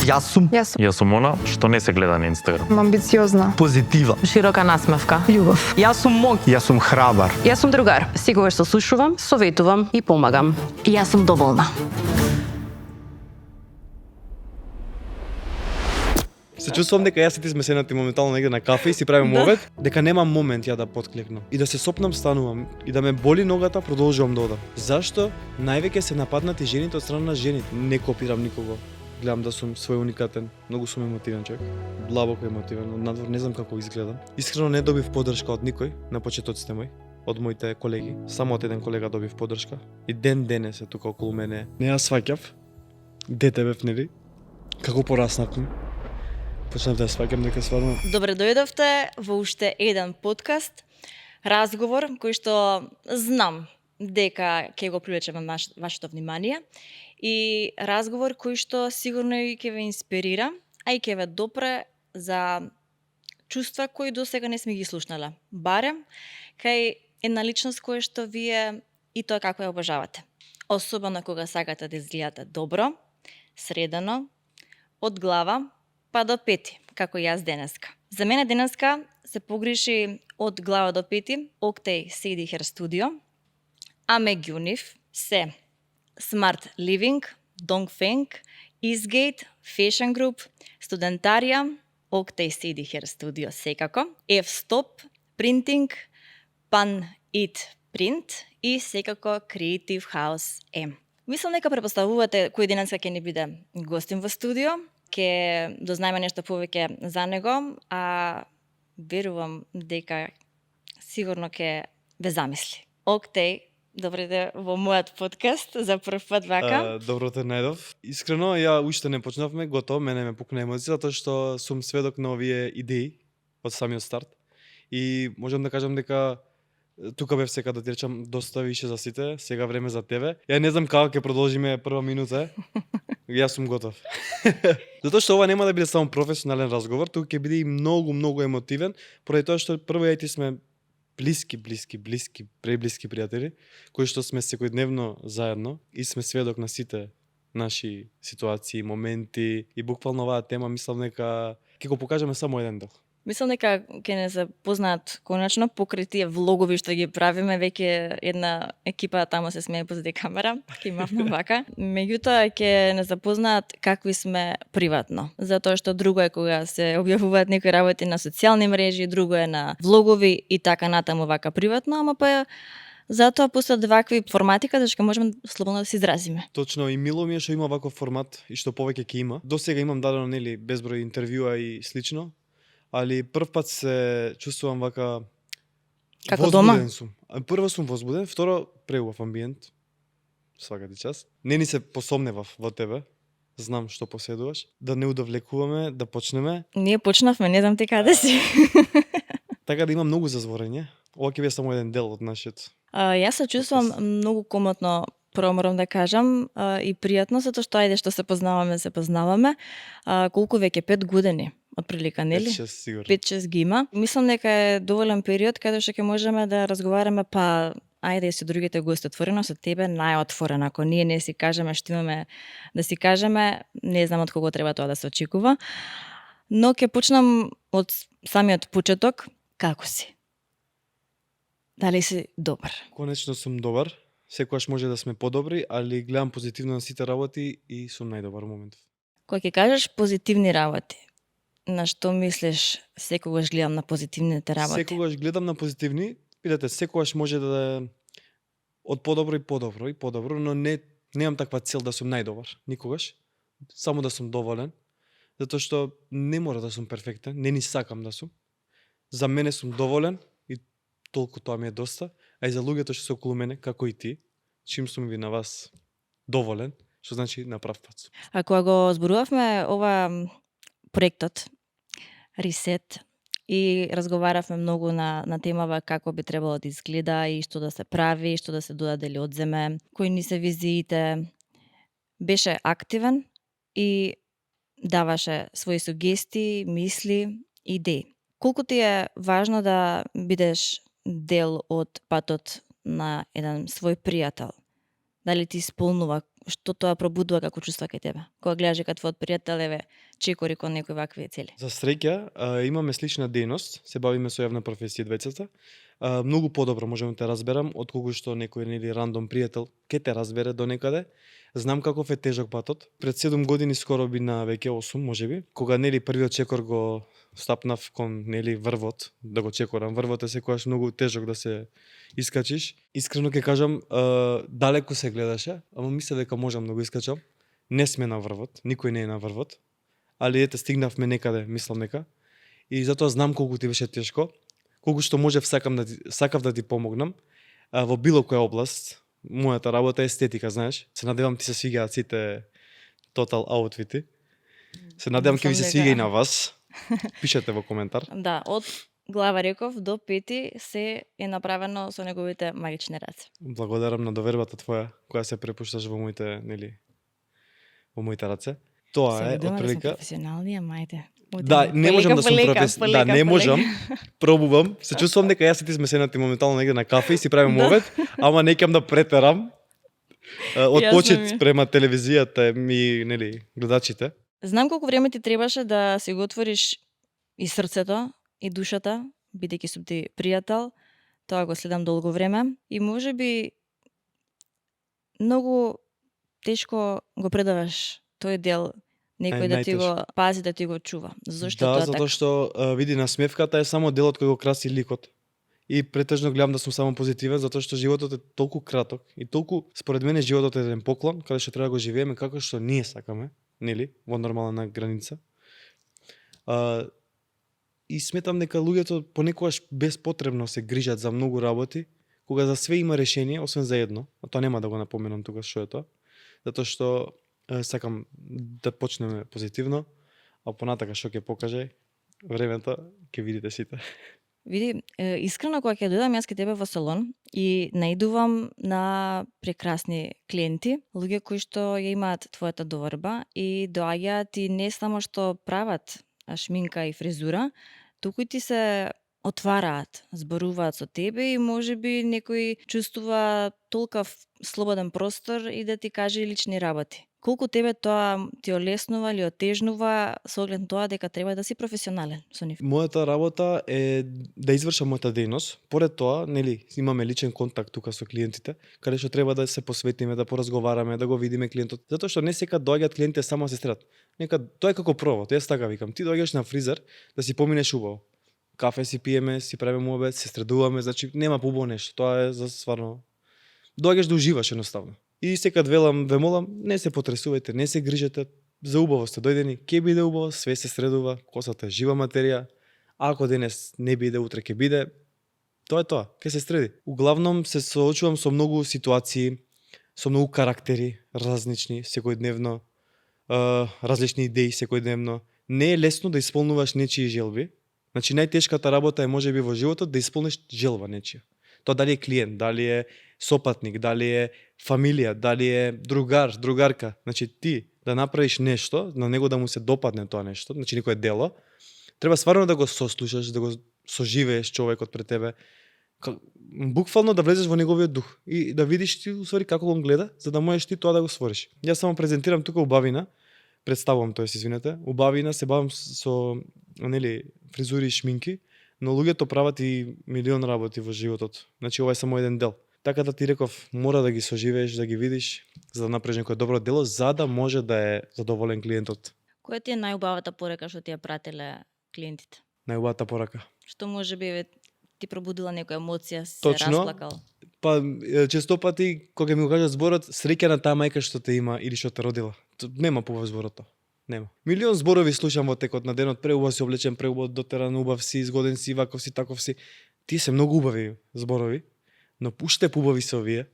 Јас сум Јас сум она што не се гледа на Инстаграм. Амбициозна. позитива. Широка насмевка. Љубов. Јас сум мог. Јас сум храбар. Јас сум другар. Секогаш се слушувам, советувам и помагам. Јас сум доволна. Се чувствувам дека јас и ти сме седнати моментално негде на кафе и си правиме обед, дека немам момент ја да потклекнам. И да се сопнам станувам и да ме боли ногата, продолжувам да одам. Зашто највеќе се нападнати жените од страна на жените? Не копирам никого. Гледам да сум свој уникатен, многу сум емотивен човек, длабоко емотивен, од надвор не знам како изгледам. Искрено не добив поддршка од никој на почетоците мои, од моите колеги. Само од еден колега добив поддршка. И ден денес е тука околу мене. Не ја сваќав. Дете бев, нели? Како пораснавме. Почнав да ја сваќам дека стварно. Добре дојдовте во уште еден подкаст, разговор кој што знам дека ќе го привлечеме вашето внимание и разговор кој што сигурно и ќе ве инспирира, а и ќе ве допре за чувства кои досега не сме ги слушнале. Барем кај една личност која што вие и тоа како ја обожавате. Особено кога сакате да изгледате добро, средено, од глава па до пети, како јас денеска. За мене денеска се погреши од глава до пети Octay Sadie Hair Studio, а меѓу нив се Smart Living, Dongfeng, Eastgate, Fashion Group, Studentaria, Octay Sadie Hair Studio секако, F-Stop, Printing, Pan It Print и секако Creative House M. Мислам дека препоставувате кој денеска ќе ни биде гостин во студио, ќе дознаеме нешто повеќе за него, а верувам дека сигурно ќе ве замисли. Octay, добре де во мојот подкаст за прв пат вака. Добро те најдов. Искрено, ја уште не почнавме, готово, мене ме пукна емоција, затоа што сум сведок на овие идеи од самиот старт. И можам да кажам дека тука бев сега да ти речам доста више за сите, сега време за тебе. Ја не знам како ќе продолжиме прва минута. Јас сум готов. Затоа што ова нема да биде само професионален разговор, тука ќе биде и многу емотивен, поради тоа што прво ја и ти сме блиски, преблиски пријатели, кои што сме секојдневно заедно и сме сведок на сите наши ситуации, моменти и буквално оваа тема мислам дека ќе го покажеме само еден дел. Мислам дека ќе не запознаат конечно покрај тие влогови што ги правиме, веќе една екипа таму се смее позади камера, ќе имавме вака. Меѓутоа ќе не запознаат какви сме приватно, затоа што друго е кога се објавуваат некои работи на социјални мрежи, друго е на влогови и така натаму вака приватно, ама па затоа постојат вакви формати каде што можеме слободно да се изразиме. Точно, и мило ми е што има ваков формат и што повеќе ќе има. До сега имам дадено нели безброј интервјуа и слично. Али прв пат се чувствувам вака Како дома? сум. Прво сум возбуден, второ преубав амбиент. Свака ти час. Не ни се посомневав во тебе. Знам што поседуваш. Да не удовлекуваме, да почнеме. Ние почнавме, не знам ти каде си. Така да има многу за зборење. Ова ќе биде само еден дел од нашиот. Јас се чувствувам многу комотно, прво морам да кажам, и пријатно, затоа што ајде што се познаваме. Колку веќе 5 години, отприлика, нели? 5-6 сигурно. 5-6 ги има. Мислам дека е доволен период каде што ќе можеме да разговараме, па ајде со другите гости отворено, со тебе најотворено. Ако ние не си кажеме што имаме да си кажеме, не знам од кого треба тоа да се очекува. Но ќе почнам од самиот почеток. Како си? Дали си добар? Конечно сум добар. Секогаш може да сме подобри, али гледам позитивно на сите работи и сум најдобар момент. Кога ќе кажеш позитивни работи, на што мислиш секогаш гледам на позитивните работи? Секогаш гледам на позитивни, видете, секогаш може да е од подобро и подобро, но немам таква цел да сум најдобар, никогаш. Само да сум доволен, затоа што не мора да сум перфектен, не ни сакам да сум. За мене сум доволен и толку тоа ми е доста, а и за луѓето што се околу мене, како и ти, чим сум ви на вас доволен, што значи на прав пат. А кога го зборувавме ова проектот Reset и разговаравме многу на темава како би требало да изгледа и што да се прави, што да се додаде или одземе, кои ни се визиите, беше активен и даваше своји сугестии, мисли, идеи. Колку ти е важно да бидеш дел од патот на еден свој пријател? Дали ти исполнува што тоа пробудува како чувства кај тебе? Кога гледаш дека твојот пријател еве чекори кон некои вакви цели. За среќа, имаме слична дејност, се бавиме со јавна професија двајцата. Многу подобро можам да те разберам отколку што некој нели рандом пријател ќе те разбере до некаде. Знам каков е тежок патот. Пред 7 години скоро би на веќе 8 можеби, кога нели првиот чекор го стапнав кон нели врвот, да го чекорам. Врвот е секогаш многу тежок да се искачиш. Искрено ќе кажам, далеку се гледаше, ама мислев дека можам да го искачам. Не сме на врвот, никој не е на врвот. Али ете стигнавме некаде, мислам дека. И затоа знам колку ти беше тешко, колку што можев сакав да ти помогнам во било која област. Мојата работа е естетика, знаеш. Се надевам ти се свигаат сите тотал аутфити. Се надевам ќе ви се свига и на вас. Пишете во коментар. Да, од глава реков до пети се е направено со неговите магични раце. Благодарам на довербата твоја која се препушташ во моите, нели, во моите раце. Тоа е отприлика. Професионални, мајте. Да, не можам да сум професионален. Да, не можам. Пробувам. Се чувствувам дека јас и ти сме седнати моментално негде на кафе и си правиме обед, ама не ќам да претерам. Од почет према телевизијата ми, нели, гледачите. Знам колку време ти требаше да си го отвориш и срцето, и душата, бидејќи сум ти пријател. Тоа го следам долго време и можеби многу тешко го предаваш тој дел некој да ти го пази, да ти го чува. Зошто да, тоа затоа што види насмевката е само делот кој го краси ликот. И претежно гледам да сум само позитивен, затоа што животот е толку краток и толку според мене животот е еден поклон каде што треба да го живееме како што ние сакаме, нели, во нормална граница. И сметам дека луѓето понекогаш безпотребно се грижат за многу работи, кога за све има решение, освен за едно. А тоа нема да го напоменам тука што е тоа. Затоа што сакам да почнеме позитивно, а понатака што ќе покаже времето, ќе видите сите. Види, искрено кога ќе дојдам јас кај тебе во салон и наидувам на прекрасни клиенти, луѓе кои што ја имаат твојата доверба и доаѓаат и не само што прават шминка и фризура, туку и ти се отвараат, зборуваат со тебе и можеби некој чувствува толкав слободен простор и да ти каже лични работи. Колку тебе тоа ти олеснува или отежнува со оглед на тоа дека треба да си професионален со нив? Мојата работа е да извршам мојата дејност. Поред тоа, нели, имаме личен контакт тука со клиентите, каде што треба да се посветиме, да поразговараме, да го видиме клиентот. Затоа што не сека доаѓаат клиентите само се стрелат. Нека тоа е како провод. Јас така викам. Ти доаѓаш на фризер да си поминеш убаво. Кафе си пиеме, си правиме обед, се средуваме, значи нема побо нешто. Тоа е за стварно. Доаѓаш да уживаш едноставно. И секад ве молам, не се потресувајте, не се грижете, за убаво сте дојдени, ќе биде убаво, све се средува, косата е жива материја, ако денес не биде, утре ќе биде, тоа е тоа, ќе се среди. Углавном се соочувам со многу ситуации, со многу карактери, различни, секојдневно, различни идеи секојдневно. Не е лесно да исполнуваш нечии желби, значи најтешката работа е можеби во животот да исполниш желба нечија. Тоа дали е клиент, дали е сопатник, дали е фамилија, дали е другар, другарка. Значи ти да направиш нешто, на него да му се допадне тоа нешто, значи некое дело, треба стварно да го сослушаш, да го соживееш човекот пред тебе, буквално да влезеш во неговиот дух и да видиш ти усвари како го гледа, за да можеш ти тоа да го створиш. Јас само презентирам тука убавина, представувам тоа, извинете, убавина, се бавам со нели фризури и шминки, но луѓето прават и милион работи во животот. Значи ова е само еден дел. Така да ти реков, мора да ги соживееш, да ги видиш, за да направиш некое добро дело, за да може да е задоволен клиентот. Која ти е најубавата порака што ти ја пратиле клиентите? Најубавата порака. Што можеби ти пробудила некоја емоција, се Точно. расплакал? Па често пати кога ми го кажат зборот, среќа на таа мајка што те има или што те родила. Нема побав зборот тоа. Нема. Милион зборови слушам во текот на денот, преубав си облечен, преубав дотеран, убав си, изгоден си, ваков си, таков си. Тие се многу убави зборови, но уште побави се овие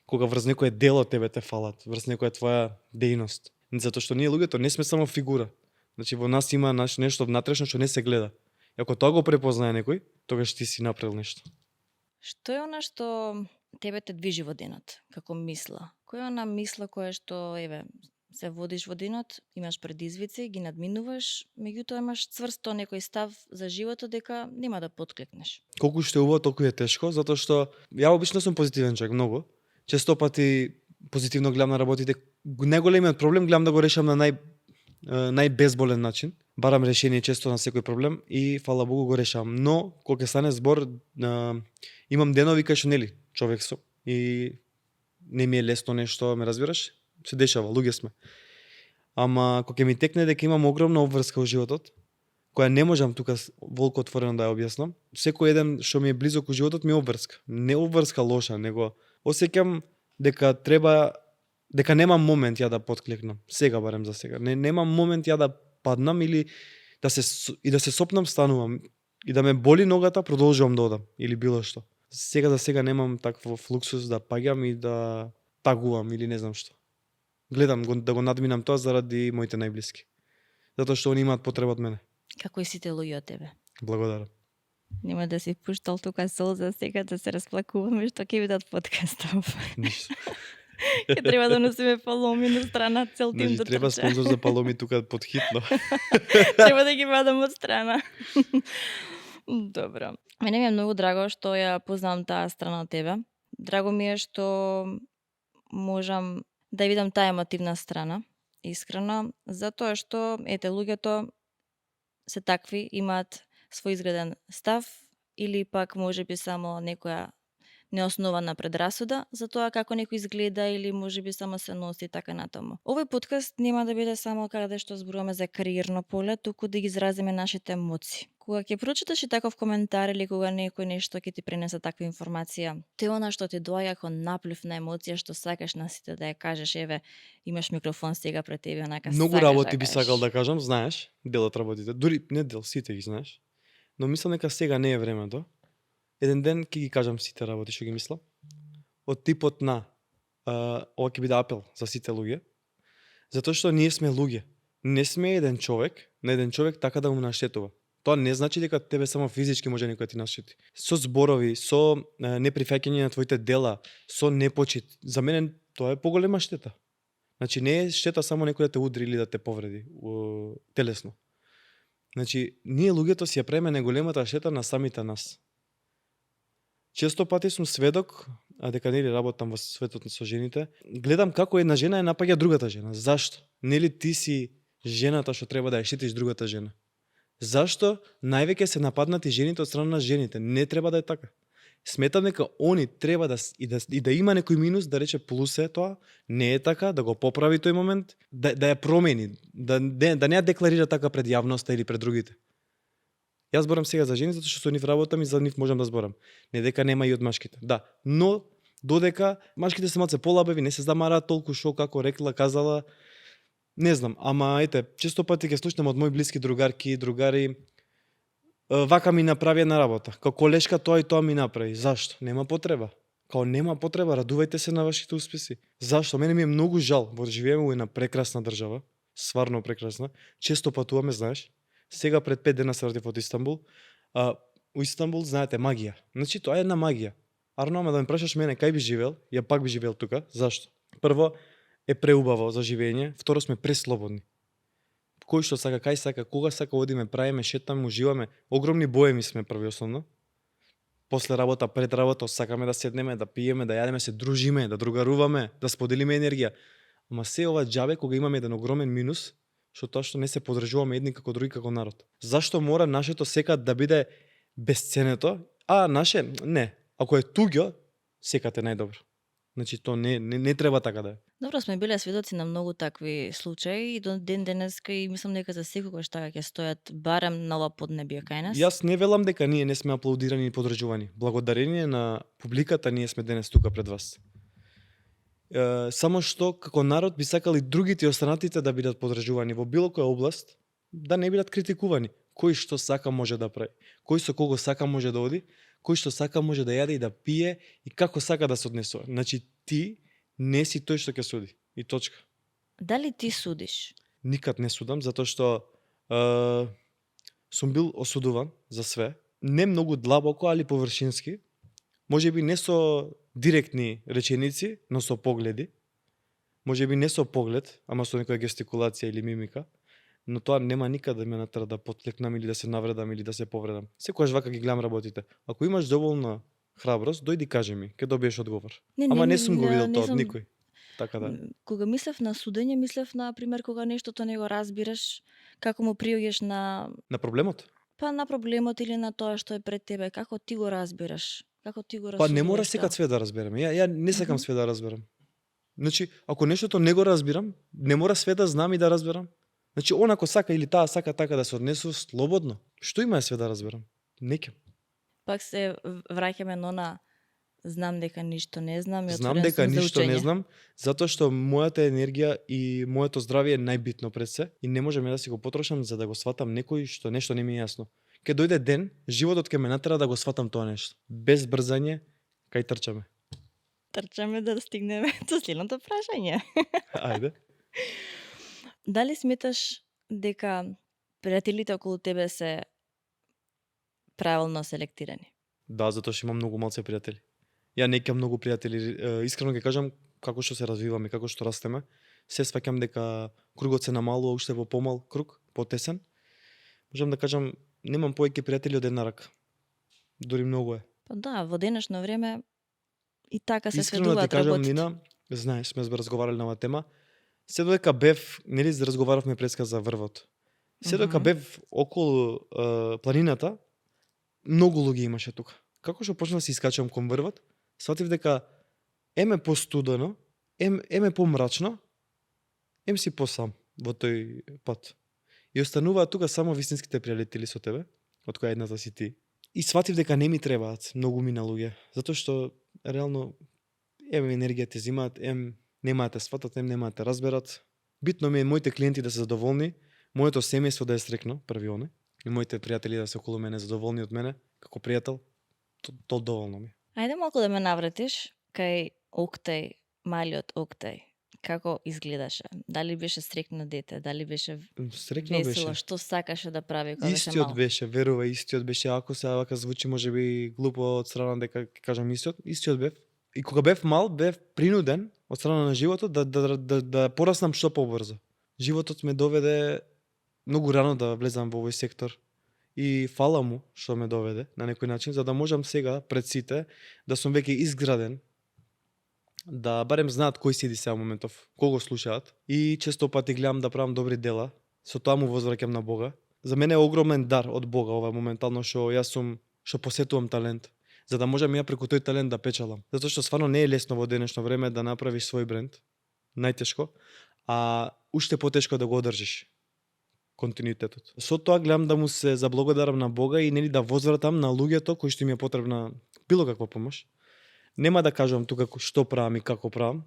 кога врз некое дело тебе те фалат, врз некоја твоја дејност. Затоа што ние луѓето не сме само фигура. Значи во нас има нешто внатрешно што не се гледа. И ако тоа го препознае некој, тогаш ти си направил нешто. Што е она што тебе те движи во денот, како мисла? Која е она мисла која што, еве, се водиш во денот, имаш предизвици, ги надминуваш, меѓутоа имаш цврсто некој став за животот дека нема да потклекнеш. Колку што е убаво, толку е тешко, затоа што ја обично сум позитивен човек многу. Често пати позитивно гледам на работите. Најголемиот проблем гледам да го решам на најбезболен начин. Барам решение често на секој проблем и фала Богу го решавам. Но кога ќе стане збор, имам денови кај што нели човек сум и не ми е лесно нешто, ме разбираш? Се дешава, луѓе сме. Ама кога ќе ми текне дека имам огромна обврска во животот, која не можам тука волко отворено да ја објаснам, секој еден што ми е близок во животот ми е обврска. Не обврска лоша, него осеќам дека немам момент ја да потклекнам. Сега барем за сега. Немам момент ја да паднам или да се сопнам, станувам и да ме боли ногата, продолжувам да одам или било што. Сега за сега немам таков луксус да паѓам и да тагувам или не знам што. Гледам да го надминам тоа заради моите најблиски. Затоа што они имаат потреба од мене. Како и сите луѓе од тебе. Благодарам. Нема да си пуштал тука солза сега да се расплакуваме што ќе видат подкастов. Ништо. Ќе треба да носиме паломи на страна цел тим да треба трча. спонзор за паломи тука подхитно. Треба да ги вадам од страна. Добро. Мене ми е многу драго што ја познавам таа страна од тебе. Драго ми е што можам да видам таа емотивна страна, искрено, затоа што ете луѓето се такви, имаат свој изграден став или пак можеби само некоја неоснована предрасуда за тоа како некој изгледа или можеби само се носи така натаму. Овој подкаст нема да биде само каде што зборуваме за кариерно поле, туку да ги изразиме нашите емоции. Кога ќе прочиташ и таков коментар или кога некој нешто ќе ти пренесе таква информација, тоа она што ти доаѓа како наплив на емоција што сакаш на сите да ја кажеш, еве, имаш микрофон сега пред тебе, онака Многу сакаш работи да би кажеш. сакал да кажам, знаеш, дел од работите. Дури не дел, сите ги знаеш. Но мислам дека сега не е времето. Еден ден ќе ги кажам сите работи што ги мислам. Од типот на ова ќе биде апел за сите луѓе. Затоа што ние сме луѓе. Не сме еден човек, на еден човек така да му наштетува. Тоа не значи дека тебе само физички може некој да ти наштети. Со зборови, со неприфаќање на твоите дела, со непочит. За мене тоа е поголема штета. Значи не е штета само некој да те удри или да те повреди телесно. Значи ние луѓето си ја правиме најголемата штета на самите нас. Често пати сум сведок, дека нели работам во светот со жените, гледам како една жена ја напаѓа другата жена. Зашто? Нели ти си жената што треба да ја штитиш другата жена? Зашто највеќе се нападнати жените од страна на жените? Не треба да е така. Сметам дека они треба да има некој минус, да рече плюс е тоа, не е така, да го поправи тој момент, да ја промени, да не ја декларира така пред јавноста или пред другите. Јас зборам сега за жени, затоа што со нив работам и за нив можам да зборам. Не дека нема и од машките. Да, но додека машките се малце полабеви, не се замараат толку шо како рекла, казала, не знам, ама ете, често пати ќе слушнам од мои блиски другарки, другари, вака ми направи една работа. Како колешка тоа и тоа ми направи. Зашто? Нема потреба. Као нема потреба, радувајте се на вашите успеси. Зашто? Мене ми е многу жал, во живееме во една прекрасна држава, стварно прекрасна. Често патуваме, знаеш. Сега пред 5 дена се вратив од Истанбул. У Истанбул, знаете, магија. Значи, тоа е една магија. Арно, ама да ме прашаш мене кај би живеел, ја пак би живеел тука. Зашто? Прво, е преубаво за живење. Второ, сме преслободни. Кој што сака, кај сака, кога сака, одиме, правиме, шетаме, уживаме. Огромни боеми сме први основно. После работа, пред работа, сакаме да седнеме, да пиеме, да јадеме, се дружиме, да другаруваме, да споделиме енергија. Ама се ова џабе кога имаме еден огромен минус, што тоа што не се подржуваме едни како други како народ. Зашто мора нашето секад да биде безценето, а наше не. Ако е туѓо, секад е најдобро. Значи тоа не треба така да е. Добро, сме биле сведоци на многу такви случаи и до ден денеска и мислам дека за секогаш така ќе стојат барем на ова поднебие кај нас. Јас не велам дека ние не сме аплаудирани и подржувани. Благодарение на публиката ние сме денес тука пред вас. Само што како народ би сакали другите останатите да бидат подржувани во било која област, да не бидат критикувани. Кој што сака може да прави, кој со кого сака може да оди, кој што сака може да јаде и да пие и како сака да се однесува. Значи ти не си тој што ќе суди. И точка. Дали ти судиш? Никад не судам, затоа што сум бил осудуван за све. Не многу длабоко, али површински. Можеби не со директни реченици, но со погледи. Можеби не со поглед, ама со некоја гестикулација или мимика. Но тоа нема никад да ме натера да потлекнам или да се навредам или да се повредам. Секогаш вака ги гледам работите. Ако имаш доволна храброст, дојди кажи ми, ќе добиеш одговор. Ама не сум го видел тоа од никој. така да. Кога мислев на судење, мислев на пример кога нештото не го разбираш, како му приоѓаш на На проблемот? на проблемот или на тоа што е пред тебе, како ти го разбираш, како ти го Па не мора расудуваш сега тоа. све да разбереме. Ја не сакам Мгм. све да разберам. Значи, ако нештото не го разбирам, не мора све да знам и да разберам. Значи, онако сака или таа сака така да се однесу слободно. Што има све да разберам? Не ќе. Пак се враќаме на знам дека ништо не знам и Знам отворен дека сум за ништо не учење. знам, затоа што мојата енергија и моето здравје е најбитно пред се и не можам ја да си го потрошам за да го сватам некој што нешто не ми е јасно. Ке дојде ден, животот ќе ме натера да го сватам тоа нешто. Без брзање, кај трчаме. Трчаме да стигнеме до следното прашање. Ајде. Дали сметаш дека пријателите околу тебе се правилно селектирани? Да, затоа што имам многу малце пријатели. Ја не ќе многу пријатели, искрено ќе кажам, како што се развиваме, како што растеме, се сваќам дека кругот се намалува уште во помал круг, потесен. Можам да кажам, немам повеќе пријатели од една рака. Дури многу е. Па да, во денешно време и така се Искрено да ти сведуваат кажам, работите. Нина, знаеш, сме разговарали на оваа тема, се додека бев, нели разговаравме преска за врвот. Се додека Мгм. бев околу планината, многу луѓе имаше тука. Како што почнав да се искачам кон врвот, сватив дека еме постудено, еме помрачно, ем си посам во тој пат. И остануваат тука само вистинските пријатели со тебе, од која едната си ти. И сватив дека не ми требаат многу мина луѓе, затоа што реално енергија те зимаат, нема да те сватат, нема да те разберат. Битно ми е моите клиенти да се задоволни, моето семејство да е стрекно, први оне, и моите пријатели да се околу мене задоволни од мене, како пријател, то доволно ми. Ајде малку да ме навратиш кај Октај, малиот Октај. Како изгледаше? Дали беше стрекно дете? Дали беше Стрекно весело? беше. Што сакаше да прави кога беше Истиот мал? беше, верува, истиот беше, ако се вака звучи можеби глупо од страна дека ќе кажам истиот бев. И кога бев мал, бев принуден од страна на животот да пораснам што побрзо. Животот ме доведе многу рано да влезам во овој сектор. И фала му што ме доведе на некој начин, за да можам сега пред сите да сум веќе изграден, да барем знаат кој седи сега моментов, кого слушаат. И често пати гледам да правам добри дела, со тоа му возвраќам на Бога. За мене е огромен дар од Бога ова моментално што посетувам талент, за да можам ја преку тој талент да печалам. Затоа што стварно не е лесно во денешно време да направиш свој бренд, најтешко, а уште потешко да го одржиш континуитетот. Со тоа гледам да му се заблагодарам на Бога и нели да возвратам на луѓето кои што им е потребна било каква помош. Нема да кажувам тука што правам и како правам.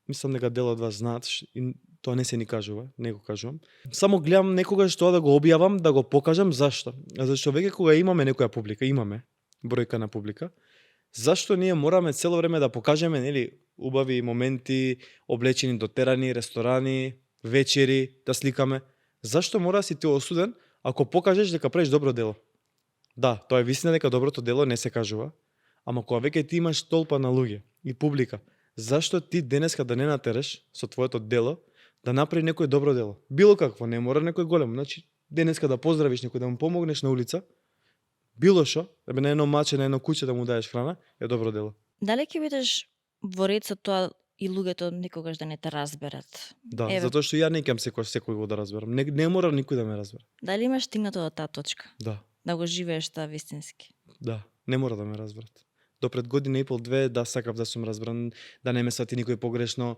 Мислам дека дел од вас знаат и тоа не се ни кажува, не го кажувам. Само гледам некогаш тоа да го објавам, да го покажам зашто. Зашто веќе кога имаме некоја публика, имаме бројка на публика, зашто ние мораме цело време да покажеме, нели, убави моменти, облечени, дотерани, ресторани, вечери, да сликаме. Зашто мора да си ти осуден ако покажеш дека правиш добро дело? Да, тоа е вистина дека доброто дело не се кажува, ама кога веќе ти имаш толпа на луѓе и публика, зашто ти денеска да не натереш со твоето дело да направи некој добро дело? Било какво, не мора некој голем. Значи, денеска да поздравиш некој, да му помогнеш на улица, било шо, да на едно маче, на едно куќе да му даеш храна, е добро дело. Дали ќе бидеш во ред со тоа и луѓето никогаш да не те разберат? Да, Еве. затоа што ја не ќам секој го да разберам. Не мора никој да ме разбере. Дали имаш стигнато до таа точка? Да, Да го живееш тоа вистински? да, не мора да ме разберат. До пред година и пол, две, да сакав да сум разбран, да не ме свати никој погрешно.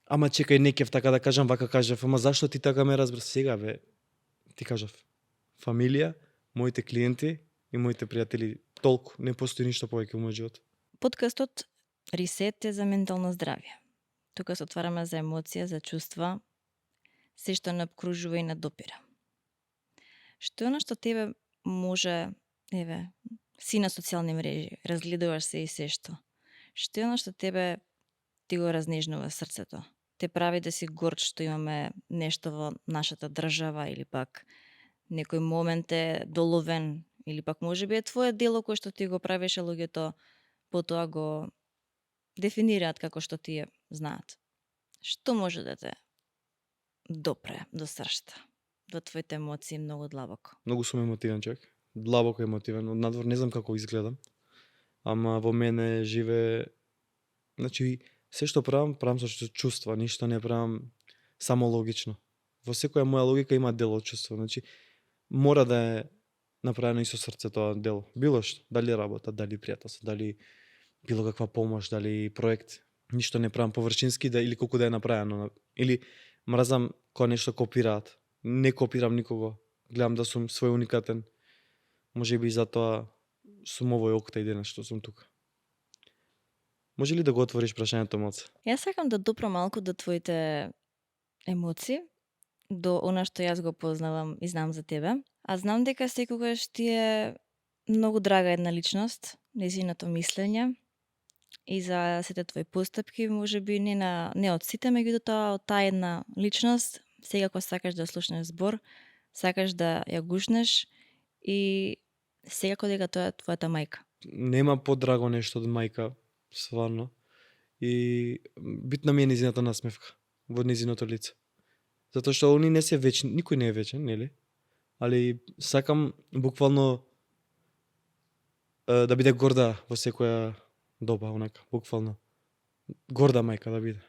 Ама чекај, не кев така да кажам, вака кажав, ама зашто ти така ме разбра? Сега бе, ти кажав. Фамилија, моите клиенти и моите пријатели, толку, не постои ништо повеќе во мојот живот. Подкастот Ресет е за ментално здравје. Тука се отвараме за емоција, за чувства, се што не обкружува и не допира. Што е она што тебе може, еве, си на социјални мрежи, разгледуваш се и се што. Што е она што тебе ти го разнежнува срцето? Те прави да си горд што имаме нешто во нашата држава или пак некој момент е доловен или пак можеби е твое дело кое што ти го правеше луѓето потоа го дефинираат како што тие знаат. Што може да те допре до сршта, до твоите емоции многу длабоко? Многу сум емотивен човек, длабоко емотивен, од надвор не знам како изгледам, ама во мене живе, значи, Се што правам со чувства, ништо не правам само логично. Во секоја моја логика има дел од чувство, значи мора да е направено и со срце тоа дело. Било што, дали работа, дали пријателство, дали било каква помош, дали проект, ништо не правам површински да или колку да е направено. Или мразам кога нешто копираат. Не копирам никого. Гледам да сум свој уникатен. Можеби и затоа сум овој октај денес што сум тука. Може ли да го отвориш прашањето, Моце? Јас сакам да допрам малку до твоите емоции, до она што јас го познавам и знам за тебе. А знам дека секогаш ти е многу драга една личност, нејзиното мислење и за сите твои постапки, можеби не од сите, меѓутоа од таа една личност, секако сакаш да слушнеш збор, сакаш да ја гушнеш и секако дека тоа е твојата мајка. Нема подраго нешто од мајка, стварно. И битна ми е низината насмевка во низиното лице. Затоа што они не се вечни, никој не е вечен, нели? Али сакам буквално да биде горда во секоја доба, онака, буквално. Горда мајка да биде.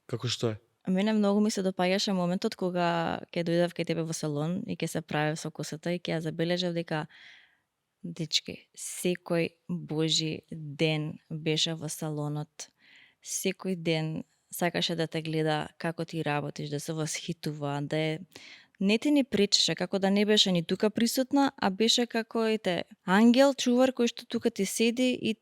Како што е. А мене многу ми се допаѓаше моментот кога ќе дојдев кај тебе во салон и ќе се правев со косата и ќе ја забележав дека дечки, секој божи ден беше во салонот. Секој ден сакаше да те гледа како ти работиш, да се восхитува, не ти ни пречеше, како да не беше ни тука присутна, а беше како ангел, чувар кој што тука ти седи и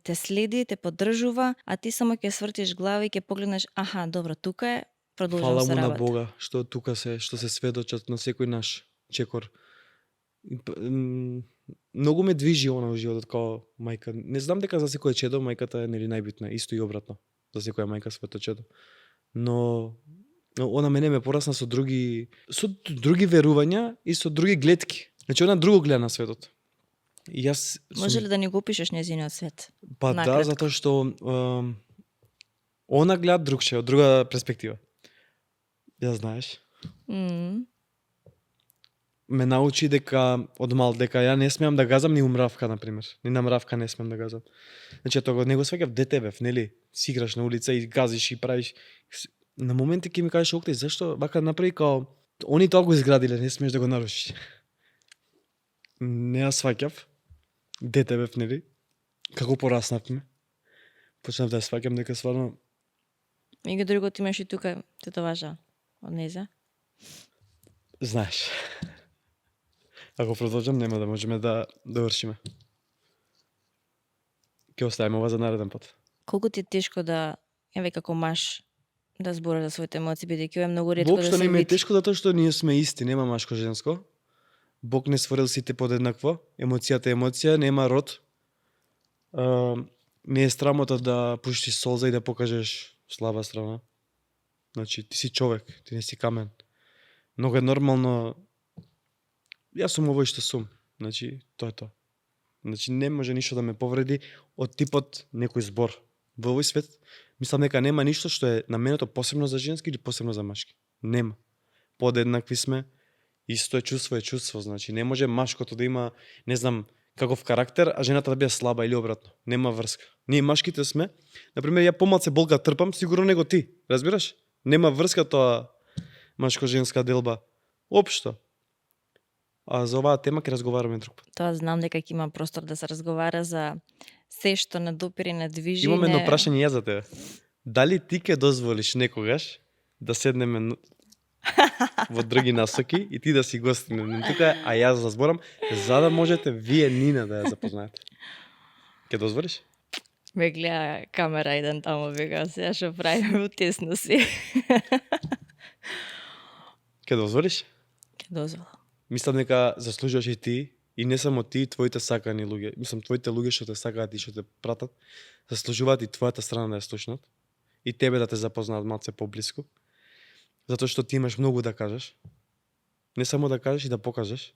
те следи, те поддржува, а ти само ќе свртиш глава и ќе погледнеш, аха, добро, тука е, продолжувам Фала се му на работа. Бога што тука што се сведочат на секој наш чекор. Многу ме движи она во животот као мајка. Не знам дека за секој чедо мајката е нели најбитна, исто и обратно. За секоја мајка своето чедо. Но она мене ме порасна со други верувања и со други гледки. Значи она друго гледа на светот. И јас Може ли да ни го опишеш нејзиниот свет? Па накратко? да, затоа што она гледа другче, од друга перспектива. Ја знаеш. Ме научи дека од мал дека ја не смеам да газам ни умравка, например. Ни на мравка не смеам да газам. Значи тоа не го сваќав дете бев, нели? Си играш на улица и газиш и правиш. На моменти ќе ми кажеш октај, зашто вака направи као они тоа го изградиле, не смееш да го нарушиш. Не ја сваќав. Дете бев, нели? Како пораснавме. Почнав да ја сваќам дека стварно И го другото имаш и тука тетоважа од неза. знаеш. Ако продолжам, нема да можеме да довршиме. Ќе оставиме ова за нареден пат. Колку ти е тешко да, еве како маж, да збориш за своите емоции, бидејќи е многу ретко да Воопшто се не ми е види. тешко затоа што ние сме исти, нема машко-женско. Бог не створил сите подеднакво. Емоцијата е емоција, нема род. Не е срамота да пуштиш солза и да покажеш слаба страна. Значи, ти си човек, ти не си камен. Многу е нормално. Јас сум овој што сум. Значи, тоа е тоа. Значи, не може ништо да ме повреди од типот некој збор. Во овој свет, мислам дека нема ништо што е наменето посебно за женски или посебно за машки. Нема. Подеднакви сме. Исто е чувство, значи не може машкото да има, не знам, каков карактер, а жената да биде слаба или обратно. Нема врска. Ние машките сме, например, ја помалце болка трпам, сигурно него ти, разбираш? Нема врска тоа машко-женска делба. Општо. А за оваа тема ќе разговараме друг пат. Тоа знам дека ќе има простор да се разговара за се што не допири, не движи. Имам едно прашање ја за тебе. Дали ти ќе дозволиш некогаш да седнеме во други насоки и ти да си гостин тука, а јас да зборам, за да можете вие Нина да ја запознаете? Ќе дозволиш? Ме гледа камера еден таму, века, сега што правиме, тесно си. Ќе дозволиш? Ќе дозволам. Мислам дека заслужуваш и ти, и не само ти, твоите сакани луѓе. Мислам, твоите луѓе што те сакаат и што те пратат, заслужуваат и твојата страна да ја слушнат, и тебе да те запознаат малце поблиску, затоа што ти имаш многу да кажеш. Не само да кажеш, и да покажеш.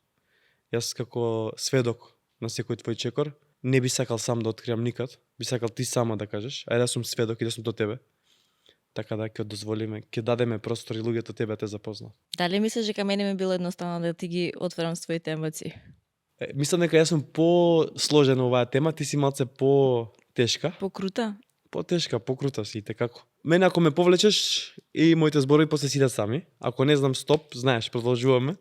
Јас како сведок на секој твој чекор, не би сакал сам да откриам никад, би сакал ти сама да кажеш, а да сум сведок и да сум до тебе. Така да ќе дозволиме, ќе дадеме простор и луѓето тебе те запознаат. Дали мислиш дека мене ми било едноставно да ти ги отворам своите емоции? Мислам дека јас сум по-сложен оваа тема, ти си малце по-тешка. Покрута? потешка, покрута си, како. Мене ако ме повлечеш и моите зборови после си сами, ако не знам стоп, знаеш, продолжуваме.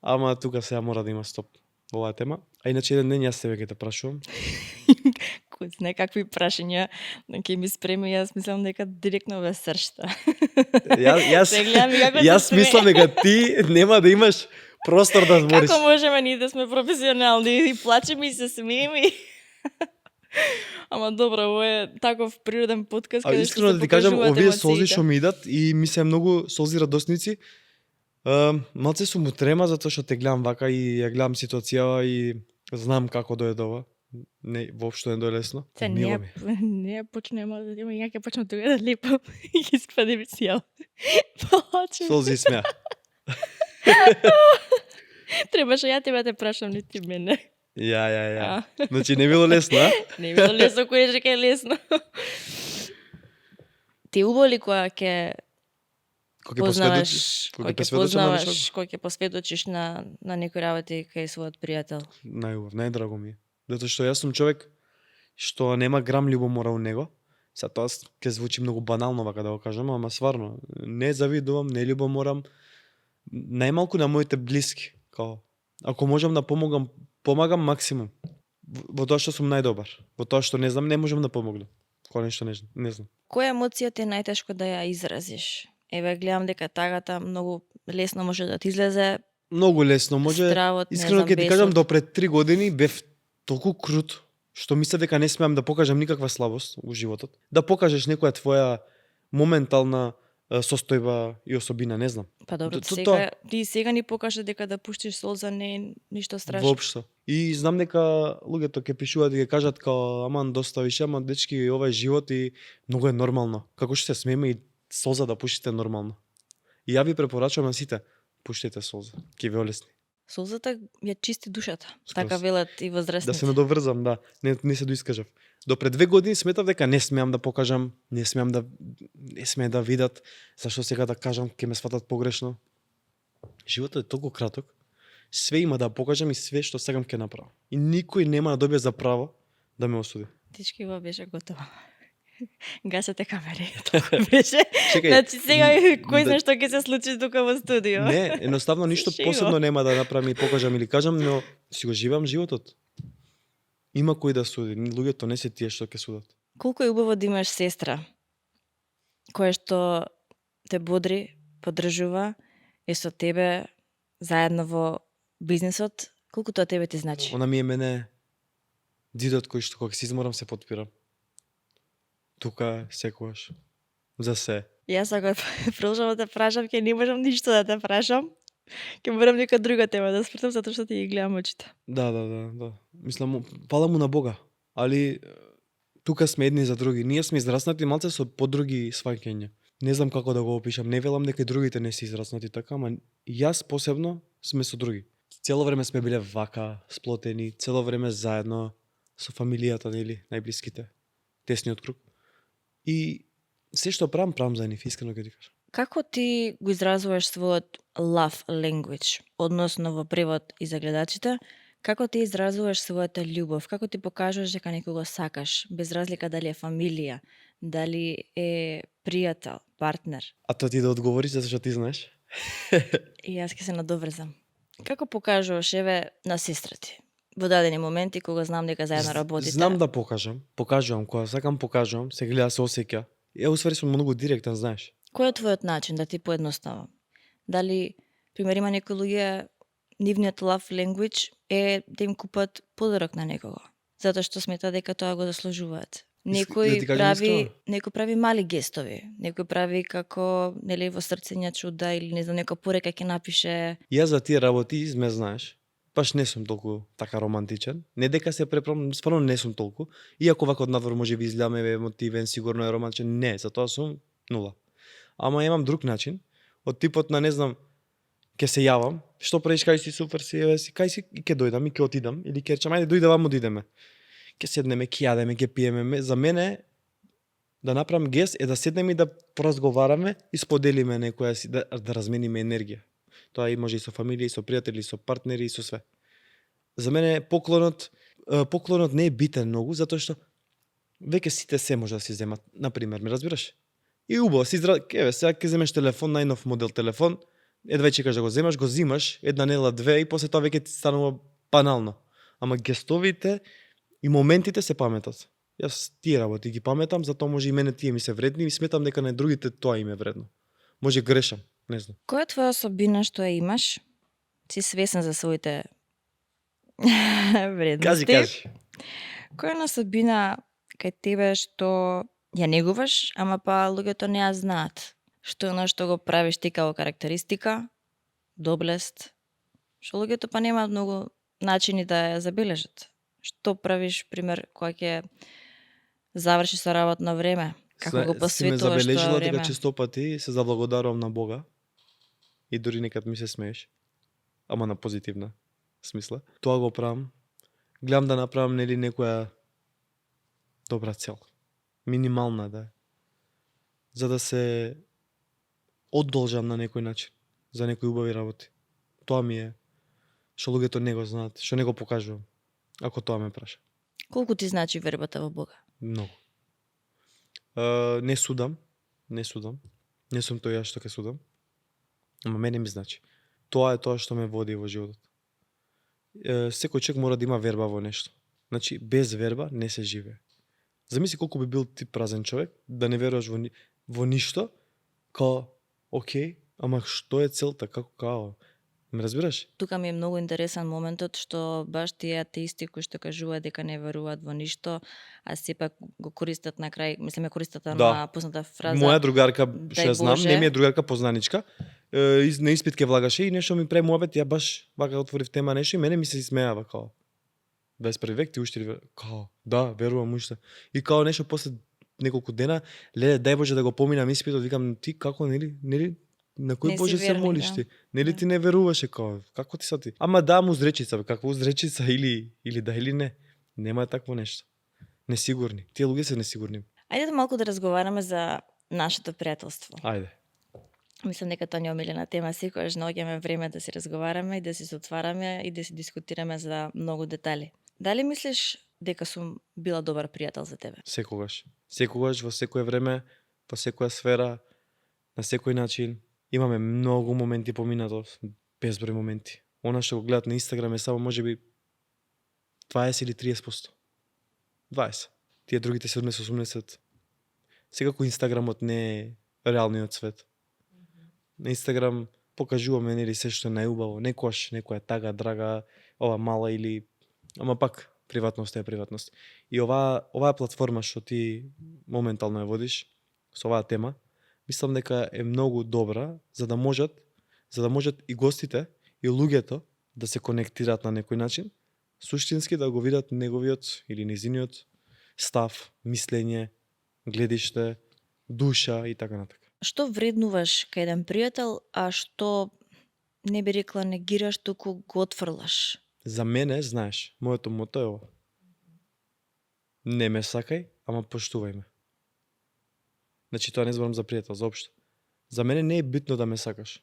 Ама тука сега мора да има стоп во оваа тема. А иначе еден ден јас себе ќе те прашувам. Кој знае какви прашања ќе ми спреми, јас мислам дека директно ве сршта. Јас мислам дека ти нема да имаш простор да збориш. Како можеме ние да сме професионални и плачеме и се смееме? Ама добро, ово е таков природен подкаст каде што искрено се да ти кажам, покажуваат овие емоциите. солзи што ми идат и ми се многу солзи радосници. Малце сум утрема затоа што те гледам вака и ја гледам ситуацијава и знам како дојде ова. Не, воопшто не дојде лесно. Се Мило ми. не почнеме да има ја ќе почнам тука да лепам и ќе испаде ми си јал. Плачем. Солзи и смеа. Требаше ја тебе те прашам, не ти мене. Ја. Значи не било лесно, а? Не било лесно, кој е дека е лесно. Ти уболи кога ќе Кој ќе познаваш, посведочиш, кој ќе посведочиш на некои работи кај својот пријател. најубав, најдраго ми е. Затоа што јас сум човек што нема грам љубомора у него. Са тоа ќе звучи многу банално вака да го кажам, ама стварно не завидувам, не љубоморам најмалку на моите блиски, као ако можам да помагам максимум. Во тоа што сум најдобар. Во тоа што не знам, не можам да помогнам. Кога нешто не знам. Која емоција ти е најтешко да ја изразиш? Еве гледам дека тагата многу лесно може да ти излезе. Многу лесно може. Стравот, не Искрено знам, ќе ти кажам, бесот. до пред 3 години бев толку крут, што мислев дека не смеам да покажам никаква слабост у животот. Да покажеш некоја твоја моментална состојба и особина, не знам. Па добро, То- сега ти сега ни покажа дека да пуштиш солза не е ништо страшно. Воопшто. И знам дека луѓето ќе пишуваат и ќе кажат као аман доста више, ама дечки ова е живот и многу е нормално. Како што се смееме и солза да пуштите е нормално. И ја ви препорачувам на сите, пуштете солза, ќе ви олесни. Солзата ја чисти душата. Скроз. Така велат и Да возрастните. се надоврзам, да. Не се доискажав. До пред 2 години сметав дека не смеам да покажам, не смеа да видат, зашто сега да кажам ќе ме сватат погрешно. Животот е толку краток. Све има да покажам и све што сакам ќе направам. И никој нема да добие за право да ме осуди. Тички ова беше готово. Гасете камери. Толку беше. Чекај. Значи сега кој да- знае што ќе се случи тука во студио. Не, едноставно ништо Шего. посебно нема да направам и покажам или кажам, но си го живеам животот. Има кој да суди, луѓето не се тие што ќе судат. Колку е убаво да имаш сестра која што те бодри, поддржува и со тебе заедно во бизнисот. Колку тоа тебе ти значи? Она ми е мене дидот кој што кога се изморам се подпирам. Тука секогаш. За се. Јас ако продолжам да те прашам, ќе не можам ништо да те прашам. Ќе морам нека друга тема да спртам затоа што ти ги гледам очите. Да. Мислам, фала му на Бога. Али тука сме едни за други. Ние сме израснати малце со подруги сваќања. Не знам како да го опишам. Не велам дека и другите не се израснати така, ама јас посебно сме со други. Цело време сме биле вака, сплотени, цело време заедно со фамилијата, нели, најблиските, тесниот круг. И се што правам за нив, искрено ќе ти кажам. Како ти го изразуваш својот love language, односно во превод и за гледачите, како ти изразуваш својата љубов, како ти покажуваш дека некого сакаш, без разлика дали е фамилија, дали е пријател, партнер. А тоа ти да одговориш затоа што ти знаеш? И јас ќе се надоврзам. Како покажуваш еве на сестра ти? Во дадени моменти кога знам дека заедно работите. Знам да покажувам, кога сакам покажувам, се гледа, се осеќа. Ја усвари сум многу директен, знаеш. Кој е твојот начин да ти поедноставам? Дали, пример, има некои луѓе, нивниот love language е да им купат подарок на некого, затоа што смета дека тоа го заслужуваат. Да ти кажам искрено? Некој прави мали гестови, некој прави како нели во срцења чуда или не знам нека порека ќе напише. Јас за тие работи, ме знаеш, баш не сум толку така романтичен. Не дека се преправам, стварно не сум толку. Иако вака од надвор може би изгледаме емотивен, сигурно е романтичен, не, затоа сум нула. Ама имам друг начин, од типот на не знам, ќе се јавам, што правиш, кај си супер си, еве си, кај си и ќе дојдам и ќе отидам или ќе речам ајде дојде ваму да идеме. Ќе седнеме, ќе јадеме, ќе пиеме. За мене да направам гест е да седнеме и да поразговараме и споделиме некоја си да размениме енергија. Тоа и може и со фамилија, и со пријатели, и со партнери, и со све. За мене поклонот не е битен многу, затоа што веќе сите се може да си земат, на пример, ме разбираш? И убаво си еве сега ќе земеш телефон, најнов модел телефон, едва чекаш да го зимаш, една недела, две и после тоа веќе ти станува банално. Ама гестовите и моментите се паметат. Јас тие работи ги паметам, затоа може и мене тие ми се вредни и сметам дека на другите тоа им е вредно. Може грешам, не знам. Која е твоја особина што ја имаш? Си свесен за своите вредности? Кажи. Која е особина кај тебе што ја негуваш, ама па луѓето не ја знаат? Што е оно што го правиш ти како карактеристика, доблест, што луѓето па немаат многу начини да ја забележат? Што правиш, пример, кога ќе заврши со работно време? Како го Си ме посветуваш тоа забележила време? дека често пати се заблагодарувам на Бога и дури некад ми се смееш, ама на позитивна смисла. Тоа го правам. Гледам да направам нели некоја добра цел. Минимална да е. За да се одолжам на некој начин. За некои убави работи. Тоа ми е што луѓето не го знаат, што не го покажувам. Ако тоа ме праша. Колку ти значи вербата во Бога? Многу. Не судам. Не сум тој јас што ќе судам. Ама мене ми значи. Тоа е тоа што ме води во животот. Секој човек мора да има верба во нешто. Значи, без верба не се живее. Замисли колку би бил ти празен човек, да не веруваш во ништо, као, окей, ама што е целта, како као? Ме разбираш? Тука ми е многу интересен моментот што баш тие атеисти кои што кажуваат дека не веруваат во ништо, а сепак го користат на крај, мислам ја користат на позната фраза. Моја другарка, дај што ја знам, Боже. не ми е другарка познаничка, на испит ке влагаше и нешто ми прави муабет, ја баш вака отворив тема нешто и мене ми се смеава као. 21 век ти уште ли као, да, верувам уште. И као нешто после неколку дена, леле, дај Боже да го поминам испитот, викам ти како нели на кој Не си Боже се верник, молиш да. ти? Нели Да. ти не веруваше као? Како ти са ти? Ама да, узречица, бе, каква узречица или да или не. Нема такво нешто. Несигурни. Тие луѓе се несигурни. Ајде да малку да разговараме за нашето пријателство. Ајде. Мислам дека тоа не е омилена тема, секогаш наоѓаме време да си разговараме и да си се отвараме и да си дискутираме за многу детали. Дали мислиш дека сум била добар пријател за тебе? Секогаш. Секогаш, во секое време, во секоја сфера, на секој начин. Имаме многу моменти поминато, безброј моменти. Она што го гледат на Инстаграм е само можеби 20 или 30%. 20. Тие другите 70-80. Секако Инстаграмот не е реалниот свет. На Инстаграм покажуваме нели се што е најубаво, некојаш некоја тага драга, ова мала или ама пак приватност е приватност. И оваа платформа што ти моментално ја водиш со оваа тема, мислам дека е многу добра за да можат и гостите и луѓето да се конектираат на некој начин, суштински да го видат неговиот или незиниот став, мислење, гледиште, душа и така натака. Што вреднуваш кај еден пријател, а што не би рекла негираш, туку го отфрлаш? За мене, знаеш, моето мото е ова. Не ме сакај, ама поштувај ме. Значи тоа не зборам за пријател, заопшто. За мене не е битно да ме сакаш.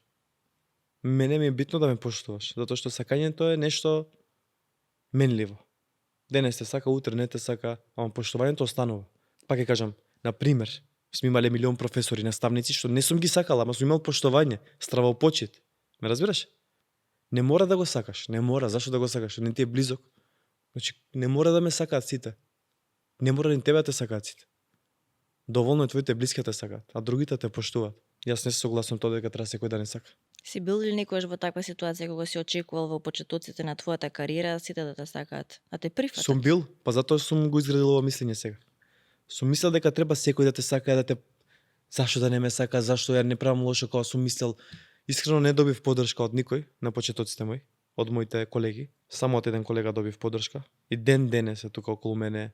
Мене ми е битно да ме поштуваш, затоа што сакањето е нешто менливо. Денес те сака, утре не те сака, ама поштувањето останува. Пак ќе кажам, на пример, сме имале милион професори, наставници што не сум ги сакала, ама сум имал поштување, стравопочит. Ме разбираш? Не мора да го сакаш, не мора, зашто да го сакаш, не ти е близок. Значи, не мора да ме сакаат сите. Не мора ни тебе да те сакаат сите. Доволно е твоите блиски те сакаат, а другите те поштуваат. Јас не се согласувам тоа дека треба секој да не сака. Си бил ли некојаш во таква ситуација кога си очекувал во почетоците на твојата кариера сите да те сакаат, а те прифатат? Сум бил, па затоа сум го изградил ова мислење сега. Сум мислел дека треба секој да те сака, да те зашто да не ме сака, зашто ја не правам лошо, кога сум мислел. Искрено не добив поддршка од никој на почетоците мои, од моите колеги. Само од еден колега добив поддршка. И ден денес е тука околу мене.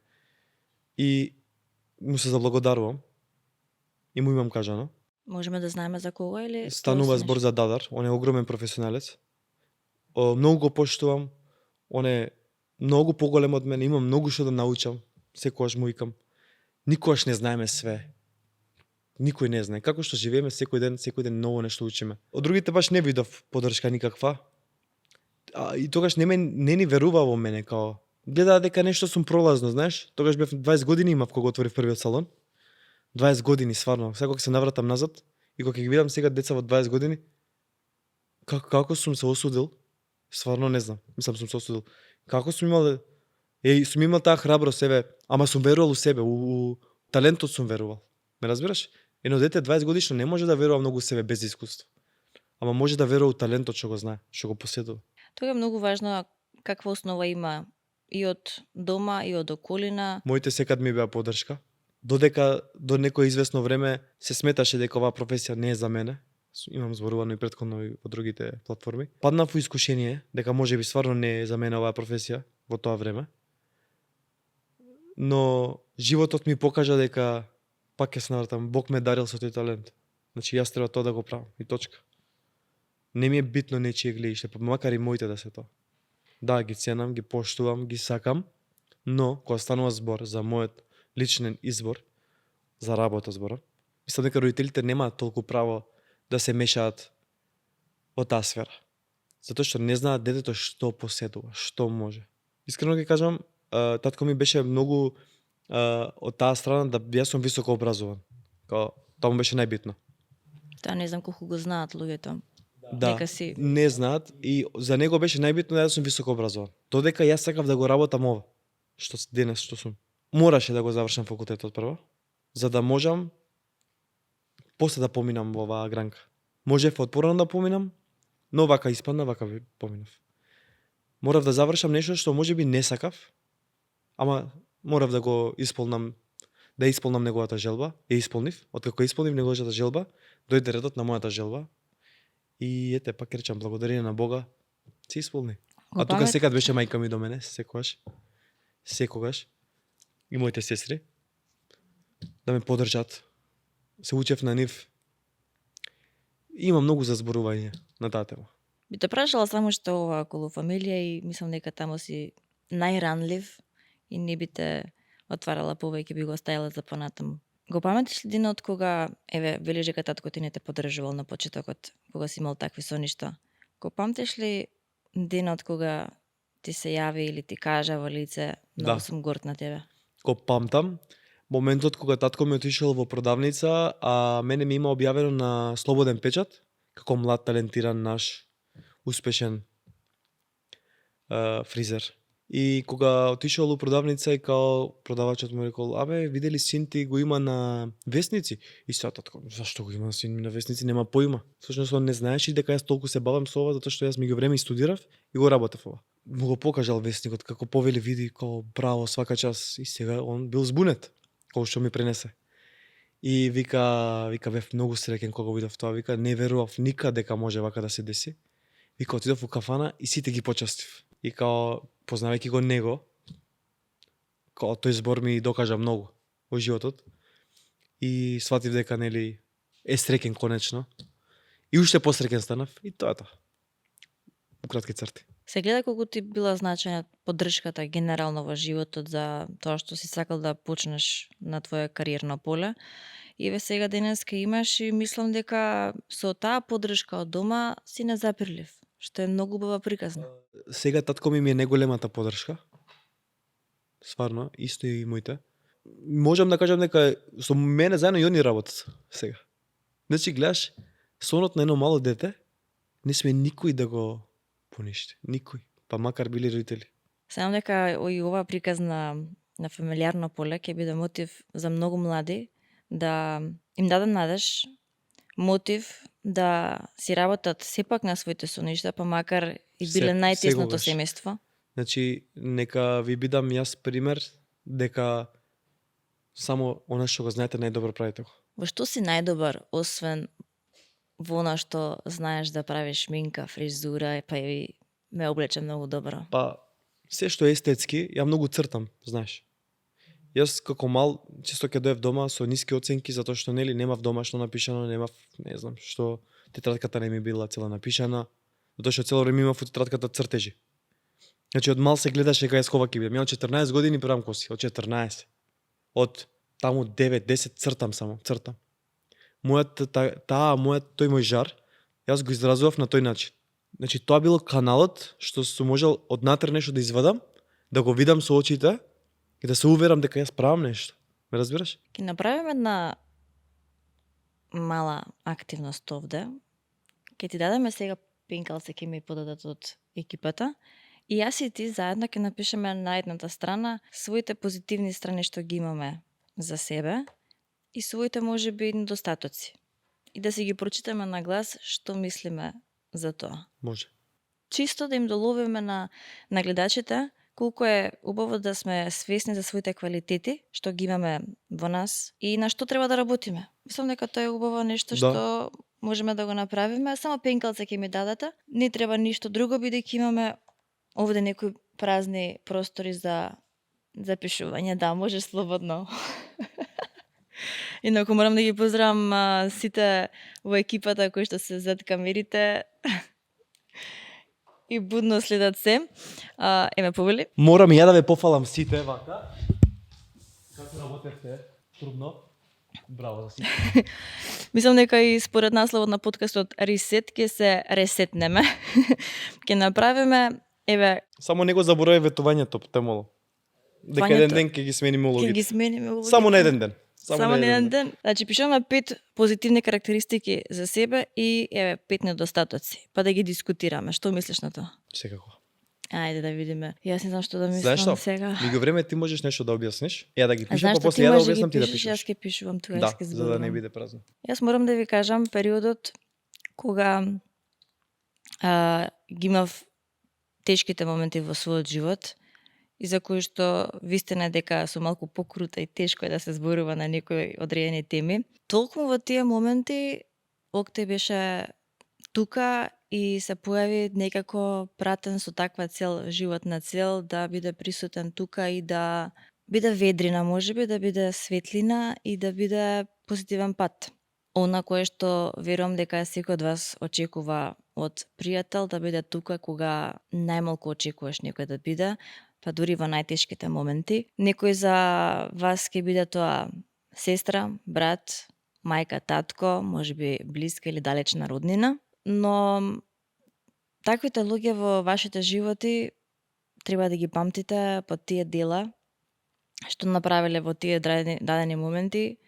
И му се заблагодарувам. И му имам кажано. Можеме да знаеме за кого или Станува збор за Дадар, он е огромен професионалец. Многу го поштувам. Он е многу поголем од мене, имам многу што да научам. Секогаш му викам. Никогаш не знаеме све. Никој не знае. Како што живееме секој ден ново нешто учиме. Од другите баш не видов поддршка никаква. И тогаш не ни верува во мене, као гледа дека нешто сум пролазно, знаеш. Тогаш бев 20 години имав кога отворив првиот салон. 20 години стварно. Сега кога се навратам назад и кога ги видам сега деца во 20 години, како сум се осудил, стварно не знам. Мислам сум се осудил. Како сум имал сум имал таа храброст, ама сум верувал у себе, у талентот сум верувал. Ме разбираш? Едно дете 20 годишно не може да верува многу у себе без искуство. Ама може да верува у талентот што го знае, што го поседува. Тоа е многу важно каква основа има и од дома и од околина. Моите секад ми беа поддршка. Додека до некое известно време се сметаше дека оваа професија не е за мене. Имам зборувано и претходно и во другите платформи. Паднав во искушение дека можеби стварно не е за мене оваа професија во тоа време. Но животот ми покажа дека пак ќе се навратам, Бог ме дарил со тој талент. Значи јас треба тоа да го правам и точка. Не ми е битно нечие гледиште, па макар и моите да се тоа. Да, ги ценам, ги поштувам, ги сакам, но кога станува збор за мојот личен избор, за работа зборам, мислам дека родителите немаат толку право да се мешаат во таа сфера. Затоа што не знаат детето што поседува, што може. Искрено ги кажам, татко ми беше многу од таа страна да јас сум високо образован. Тоа му беше најбитно. Тоа не знам колку го знаат луѓето. Да, Нека си... не знаат и за него беше најбитно да сум високо образован. Додека јас сакав да го работам ова, што денес што сум. Мораше да го завршам факултетот прво, за да можам после да поминам во оваа гранка. Можев отпорано да поминам, но вака испадна, вака поминав. Морав да завршам нешто што можеби не сакав, ама морав да го исполнам, да исполнам неговата желба, ја исполнив. Откако исполнив неговата желба, дојде редот на мојата желба. И ете, пак речам, благодарение на Бога, се исполни. А тука секад беше мајка ми до мене, секогаш. И моите сестри, да ме поддржат. Се учев на нив. Има многу за зборување на таа тема. Би те прашала само што ова околу фамилија и мислам дека таму си најранлив и не би те отварала повеќе, би го оставила за понатаму. Го паметиш ли денот кога, велиш дека татко ти не те поддржувал на почетокот, кога си имал такви соништа? Го паметиш ли денот кога ти се јави или ти кажа во лице, многу сум горд на тебе? Го памтам моментот кога татко ми отишел во продавница, а мене ми има објавено на Слободен печат, како млад, талентиран, наш, успешен фризер. И кога отишол у продавница и као продавачот му рекол, видели син ти го има на весници? И сега татко, зашто го има син ми на весници? Нема поима. Всушност он не знаеше дека јас толку се бавам со ова, затоа што јас меѓу време и студирав и го работев ова. Му го покажал весникот, како повели, види, као браво, свака час. И сега он бил збунет, кога што ми пренесе. И вика бев многу среќен кога видов тоа, вика не верував никад дека може вака да се деси. Вика отидов у кафана и сите ги почастив. И као познавајќи го него, као тој збор ми докажа многу во животот. И сватив дека нели е среќен конечно. И уште посреќен станав и тоа е тоа. У кратки црти. Се гледа колку ти била значајна поддршката генерално во животот за тоа што си сакал да почнеш на твоја кариерно поле. И сега денеска имаш и мислам дека со таа поддршка од дома си незапирлив, што е многу убава приказна. Сега татко ми е најголемата поддршка. Сварно, исто и моите. Можам да кажам дека со мене заедно и они работат сега. Значи гледаш, сонот на едно мало дете не сме никој да го поништи. Никој. Па макар били родители. Сам дека и ова приказна на фамилиарно поле ќе биде мотив за многу млади да им дадат надеж, мотив да си работат сепак на своите соништа, па макар и биле најтесното семејство. Значи, нека ви бидам јас пример дека само она што го знаете најдобро правите го. Во што си најдобар, освен во она што знаеш да правиш шминка, фризура, па и ме облече многу добро? Па, се што е естетски, ја многу цртам, знаеш. Јас како мал често ќе доев дома со ниски оценки затоа што нели немав домашно напишано, немав, не знам, што тетратката не ми била цела напишана, затоа што цело време имав во тетратката цртежи. Значи од мал се гледаше кај скова ќе бидам. Ја од 14 години правам коси, од 14. Од таму 9-10 цртам само, цртам. Тој мој жар, јас го изразував на тој начин. Значи тоа било каналот што сум можел однатре нешто да извадам, да го видам со очите и да се уверам дека јас правам нешто. Ме разбираш? Ќе направиме една мала активност овде. Ќе ти дадеме сега пенкалце, ќе ми подадат од екипата. И јас и ти заедно ќе напишеме на едната страна своите позитивни страни што ги имаме за себе и своите можеби недостатоци. И да си ги прочитаме на глас што мислиме за тоа. Може. Чисто да им доловиме на гледачите колку е убаво да сме свесни за своите квалитети што ги имаме во нас и на што треба да работиме. Мислам дека тоа е убаво нешто Да. што можеме да го направиме. Само пенкалце ќе ми дадете. Не треба ништо друго бидејќи имаме овде некои празни простори за запишување. Да, може слободно. Инаку морам да ги поздравам сите во екипата кои што се зад камерите и будно следат се. Еме повели. Морам и ја да ве пофалам сите вака. Како работевте? Трудно. Браво за сите. Мислам дека и според насловот на подкастот Ресет ќе се ресетнеме. Ќе направиме, еве, Само не го заборави ветувањето, те молам. Дека еден Ветувањето? ден ќе ги смениме ќе улогите. ги смениме улогите. Само на еден ден. Само на еден ден. Значи пишуваме 5 позитивни карактеристики за себе и еве 5 недостатоци. Па да ги дискутираме. Што мислиш на тоа? Секако. Ајде да видиме. Јас не знам што да Знаеш мислам што? сега. Меѓу време ти можеш нешто да објасниш. Ја да ги А пишам, знаеш па што после ти ја да можеш да ги објаснам ти да пишеш, пишеш. јас ќе пишувам тогаш Да, ќе за да не зборувам. биде празно. Јас морам да ви кажам периодот кога ги имав тешките моменти во својот живот и за кои што вистина е дека сум малку покрута и тешко е да се зборува на некои одредени теми. Толку во тие моменти Окте беше тука и се појави некако пратен со таква цел, животна цел, да биде присутен тука и да биде ведрина, можеби да биде светлина и да биде позитивен пат. Она кое што верувам дека секој од вас очекува од пријател да биде тука кога најмалку очекуваш некој да биде, па дури во најтешките моменти. Некој за вас ќе биде тоа сестра, брат, мајка, татко, можеби блиска или далечна роднина, но таквите луѓе во вашите животи треба да ги памтите по тие дела што направиле во тие дадени моменти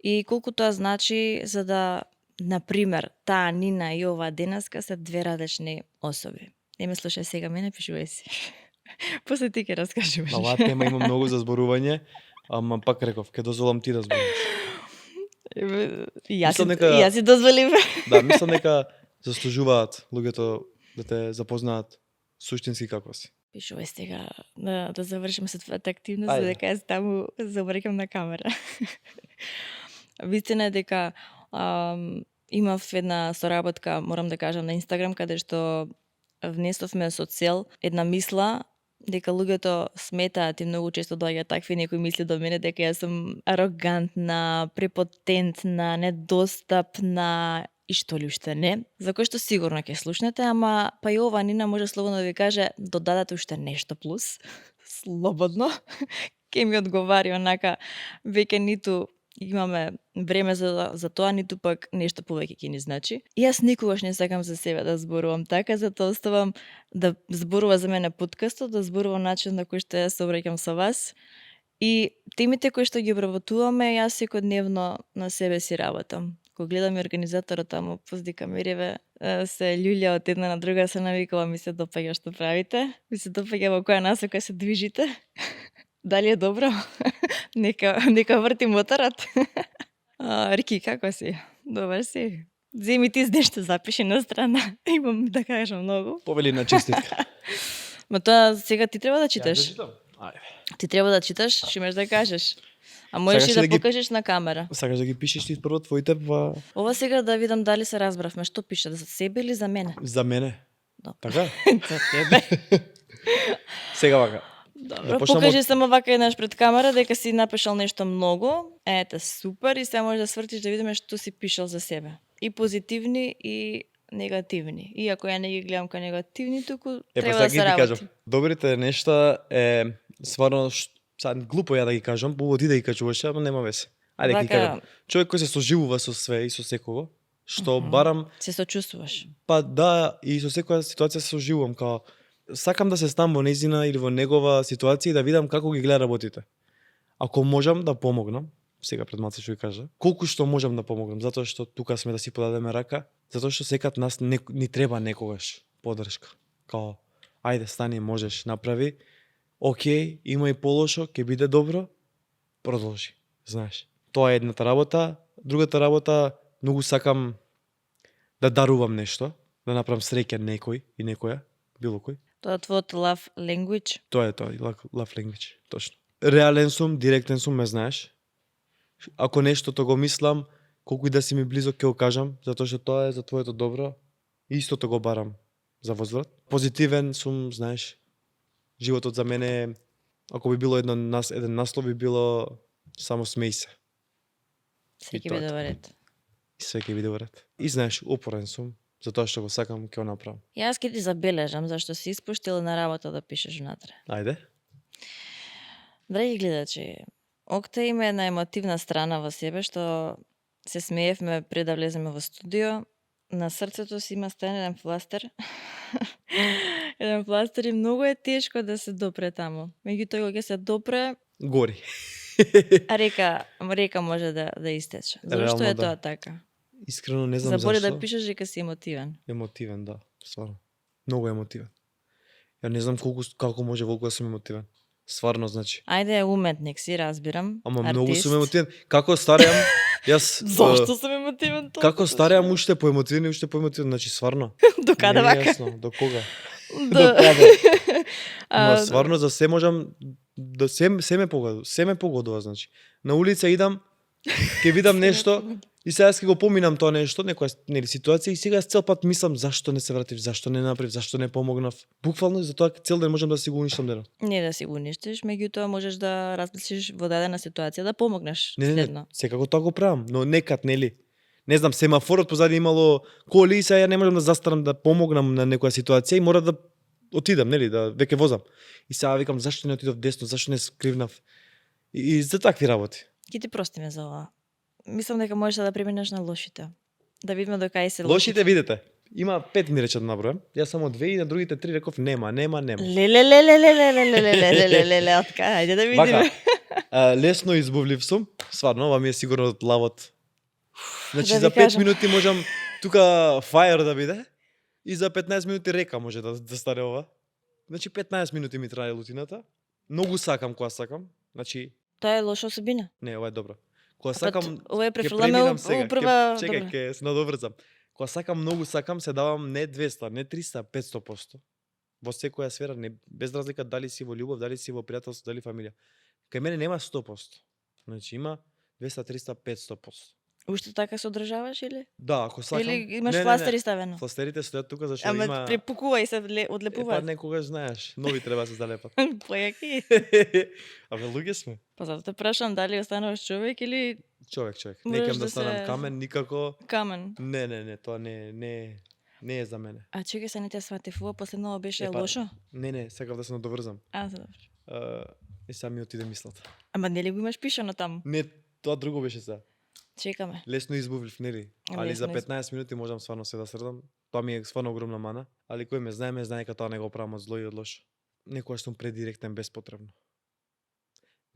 и колку тоа значи за да, например, таа Нина и ова денеска се две различни особи. Не ме слушај сега, мене пишувај си. После ти ќе раскажуваш. На оваа тема има многу за зборување, ама пак реков, ќе дозволам ти да зборуваш. И јас Мислам си- дека- и јас си дозволив. Да, мислам дека заслужуваат луѓето да те запознаат суштински како си. Пишувај сега да завршиме со твојата активност, Ајде. за дека јас таму забрекам на камера. Вистина е дека имав една соработка, морам да кажам, на Инстаграм, каде што внесовме со цел една мисла дека луѓето сметаат и многу често доаѓаат такви некои мисли до мене дека јас сум арогантна, препотентна, недостапна и што ли уште не, за кој што сигурно ќе слушнете, ама па и ова Нина може слободно да ви каже додадете уште нешто плюс, слободно, ќе ми одговари онака, веќе ниту имаме време за тоа, ниту пак нешто повеќе ќе ни значи. И јас никогаш не сакам за себе да зборувам така, затоа оставам да зборува за мене подкастот, да зборува начин на кој што јас се обраќам со вас. И темите кои што ги обработуваме, јас секојдневно на себе си работам. Кога гледам и организаторот таму позади камериве, се љулја од една на друга, се навикува, ми се допаѓа што правите, ми се допаѓа во која насока се движите. Дали е добро? нека врти моторот. Рики, како си? Добар си? Земи ти нешто запиши на страна. Имам да кажам многу. Повели на честитка. Ма тоа сега ти треба да читаш. Ја да читам? Ајде. Ти треба да читаш, што имаш да кажеш. А можеш Сакаш и ли да да ги- покажеш на камера. Сакаш да ги пишеш ти прво твоите па Ова сега да видам дали се разбравме. Што пише? За себе или за мене? за мене. Добро. Така? За тебе. Сега вака. Добро, почнам покажи од- само вака еднаш пред камера дека си напишал нешто многу. Ете, супер, и сега можеш да свртиш да видиме што си пишал за себе. И позитивни и негативни. Иако ја не ги гледам кај негативни, туку треба да сега се ги ти кажам. работи. Добрите нешта е стварно сад глупо ја да ги кажам, побо ти да ги кажуваш, ама нема весе. Ајде да ги кажам. Човек кој се соживува со све и со секого, што Мгм. барам се сочувствуваш. па да и со секоја ситуација се соживувам, као сакам да се стам во нејзина или во негова ситуација и да видам како ги гледа работите. Ако можам да помогнам, сега пред малце што ви кажа, колку што можам да помогнам, затоа што тука сме да си подадеме рака, затоа што секад нас ни треба некогаш поддршка. Као, ајде стани, можеш, направи, окей, има и полошо, ќе биде добро, продолжи, знаеш. Тоа е едната работа, другата работа, многу сакам да дарувам нешто, да направам среќа некој и некоја, било кој. Тоа е твојот love language. Тоа е тоа, love language, точно. Реален сум, директен сум, ме знаеш. Ако нештото го мислам, колку и да си ми близок ќе го кажам, затоа што тоа е за твоето добро. И истото го барам за возврат. Позитивен сум, знаеш. Животот за мене, ако би било еден наслов, би било само смеј се. Се И ќе тоа е биде тоа. во ред. И све ќе биде во ред. И знаеш, упорен сум, затоа што го сакам, ќе го направам. Јас ќе ти забележам зашто си испуштил на работа да пишеш внатре. Ајде. Драги гледачи, Окта има една емотивна страна во себе што се смеевме пред да влеземе во студио. На срцето си има стен еден фластер. Еден фластер и многу е тешко да се допре таму. Меѓутоа кога се допре, Гори. а река може да истече. Зашто Реално, е да. тоа така? Искрено не знам Забори зашто. да пишеш дека си емотивен. Емотивен, да, стварно. Многу емотивен. Ја не знам како може волку да сум емотивен. Стварно, значи. Ајде, уметник си, разбирам. Ама артист. многу сум емотивен. Како стареам, јас Зошто сум емотивен толку? како стареам уште поемотивен и уште поемотивен, значи стварно. До каде Не ми е вака? јасно, до кога? До До каде? А, Ма стварно за се можам да се ме погодува, значи. На улица идам, ќе видам нешто и сега ќе го поминам тоа нешто, некоја нели ситуација и сега цел пат мислам зашто не се вратив, зашто не направив, зашто не помогнав. Буквално за тоа цел ден можам да си го уништам денот. Не да си го уништиш, меѓутоа можеш да размислиш во дадена ситуација да помогнеш Не, следно. секако тоа го правам, но некад нели. Не знам, семафорот позади имало коли и сега ја не можам да застанам да помогнам на некоја ситуација и мора да отидам, нели, да веќе возам. И сега викам зашто не отидов десно, зашто не скривнав. И за такви работи. Ќе ти простиме за ова. Мислам дека можеш да преминеш на лошите. Да видиме до кај се Лошите видите. Има 5 ми рече да набројам. Јас само 2 и на другите 3 реков нема. Леле, отка, ајде да видиме. Вака, лесно избувлив сум. Сварно, ова ми е сигурно од лавот. Значи Да ви за 5 кажам. минути можам тука фајер да биде и за 15 минути река може да стане ова. Значи 15 минути ми трае лутината. Многу сакам кога сакам. Значи, Тоа е лоша особина. не, ова е добро. Кога сакам, Ова е ќе префрламе преминам сега. прва. Чекај, добро. ќе се надоврзам. Кога сакам, многу сакам, се давам не 200, не 300, 500%. Во секоја сфера, не, без разлика дали си во љубов, дали си во пријателство, дали фамилија. Кај мене нема 100%. Значи има 200, 300, 500%. Уште така се одржаваш или? Да, ако сакам. Или имаш Не, фластери ставено? Фластерите стојат тука зашто Ама има препукува и се Па одлепуваат. некогаш знаеш, нови треба да се залепат. Појаки. Абе луѓе сме. Па затоа те прашам дали остануваш човек или Човек. Можеш Некам да да станам се- камен, никако. камен. Не, тоа не е за мене. А чекај се не те сватив, ова последново беше Епа, лошо? Не, сакав да се надоврзам. А, за добро. И сега ми отиде мислата. Ама нели го имаш пишано таму? Не, тоа друго беше сега. Чекаме. Лесно избувлив, нели? Али за Лесно 15 минути можам стварно се да срдам. Тоа ми е стварно огромна мана. Али кој ме знае дека тоа не го правам од зло и од лошо. Некогаш сум предиректен беспотребно.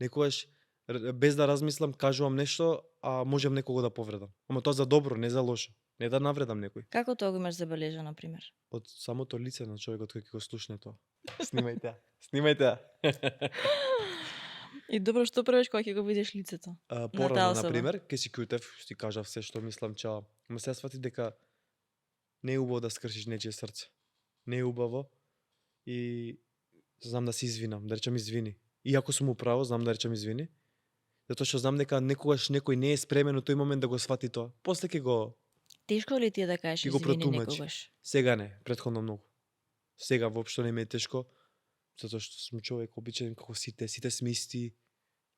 Некогаш без да размислам кажувам нешто, а можам некого да повредам. Ама тоа за добро, не за лошо. Не да навредам некој. Како тоа го имаш забележано, например? Од самото лице на човекот кој ќе го слушне тоа. Снимајте. И добро, што правиш кога ќе го видиш лицето? Порано, таа особа. например, ке си кјутев, ти кажав се што мислам, чао. Ама сега сватив дека не е убаво да скршиш нечие срце. Не е убаво и знам да се извинам, да речам извини. Иако сум управо, знам да речам извини. Затоа што знам дека некогаш некој не е спремен во тој момент да го свати тоа. После ќе го Тешко ли ти е да кажеш Ќе го извини протумачи. некогаш? сега не, претходно многу. Сега воопшто не ми е тешко, затоа што сум човек обичен како сите сме исти.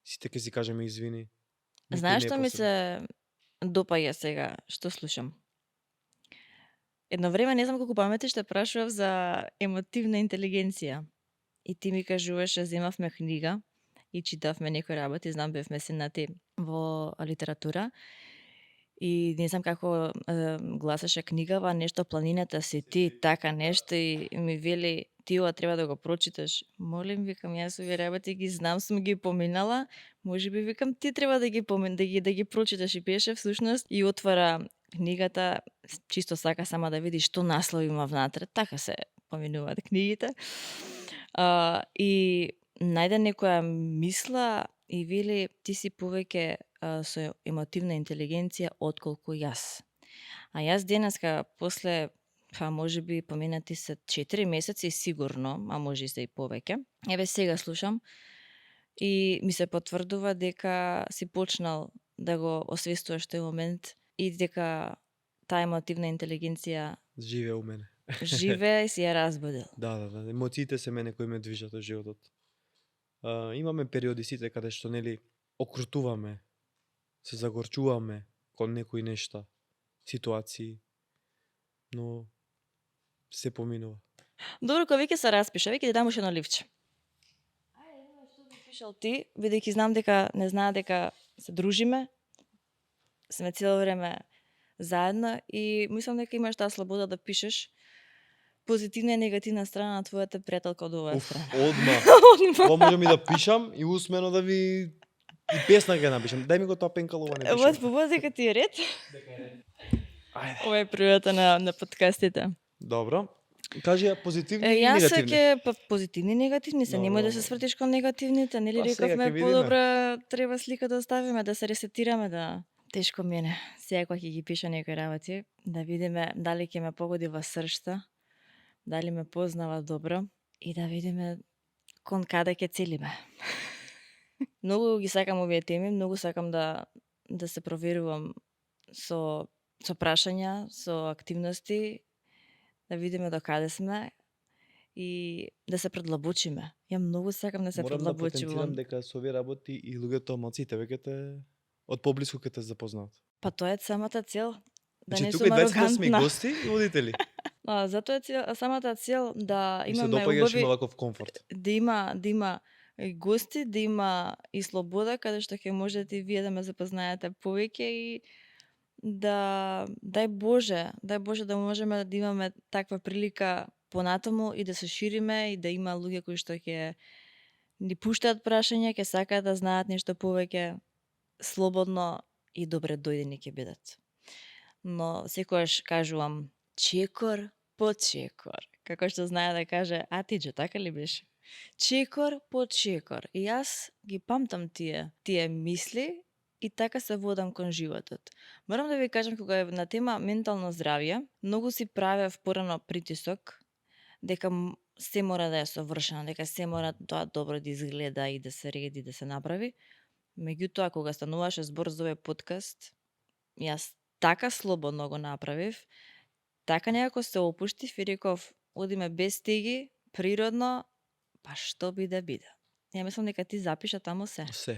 Сите ќе си кажеме извини. Никој Знаеш не е што ми посебен. се допаѓа сега, што слушам? Едно време, не знам колку паметиш, те прашував за емотивна интелигенција. И ти ми кажуваше, земавме книга и читавме некои работи, знам бевме сенати во литература. И не знам како гласаше книгава, нешто планината си ти, така нешто и ми вели ти ова треба да го прочиташ. Молим, викам, јас овие работи ги знам, сум ги поминала, можеби викам ти треба да ги да ги прочиташ, и беше всушност и отвара книгата, чисто сака сама да види што наслов има внатре, така се поминуваат книгите. И најде некоја мисла и вели ти си повеќе со емотивна интелигенција отколку јас. А јас денеска после можеби поминати се 4 месеци сигурно, а може и се и повеќе. Еве сега слушам и ми се потврдува дека си почнал да го освестуваш тој момент и дека таа емотивна интелигенција Живее у мене. живе и си ја разбудил. Да, емоциите се мене кои ме движат од животот. Имаме периоди сите каде што нели окрутуваме, се загорчуваме кон некои нешта, ситуации, но се поминува. Добро, кога веќе се распиша, веќе ти дам уште едно ливче. Ајде, видиме што би пишал ти, бидејќи знам дека не знаат дека се дружиме, сме цело време заедно и мислам дека имаш таа слобода да пишеш позитивна и негативна страна на твојата пријателка од оваа страна. Одма. Ова можам и да пишам и усмено да ви и песна ќе напишам. Дај ми го тоа пенкалова не Вот, пишам. вот дека ти е ред. Ајде. Ова е првата на подкастите. Добро. Кажи ја позитивни и Јас негативни. ќе позитивни и негативни се, немој да се Добро. свртиш кон негативните, нели Па, сега рековме ќе видиме. подобра треба слика да оставиме, да се ресетираме, да тешко ми е. Сега кога ќе ги пиша некои работи, да видиме дали ќе ме погоди во сршта, дали ме познава добро и да видиме кон каде ќе целиме. Многу ги сакам овие теми, многу сакам да се проверувам со прашања, со активности, да видиме до каде сме и да се предлабочиме. Ја многу сакам да се Морам да предлабочувам. потенцирам дека со овие работи и луѓето маците веќе те од поблиску ќе те запознаат. Па тоа е самата цел. Да Значи не тука и сум двајцата сме и арогантна. гости и водители. Затоа е самата цел да И се имаме допаѓаш убави, има ваков комфорт. да има и гости, да има и слобода, каде што ќе можете и вие да ме запознаете повеќе и да дај Боже да можеме да имаме таква прилика понатаму и да се шириме и да има луѓе кои што ќе ни пуштаат прашања, ќе сакаат да знаат нешто повеќе, слободно и добре дојдени ќе бидат. Но секогаш кажувам чекор по чекор. Како што знае да каже Атиџо, така ли беше? Чекор по чекор. И јас ги памтам тие мисли и така се водам кон животот. Морам да ви кажам, кога е на тема ментално здравје, многу си правев порано притисок дека се мора да е совршено, дека се мора тоа добро да изгледа и да се реди, да се направи. Меѓутоа, кога стануваше збор за овој подкаст, јас така слободно го направив, така некако се опуштив и реков, одиме без стеги, природно, па што би да биде. Ја мислам дека ти запиша таму се. Се.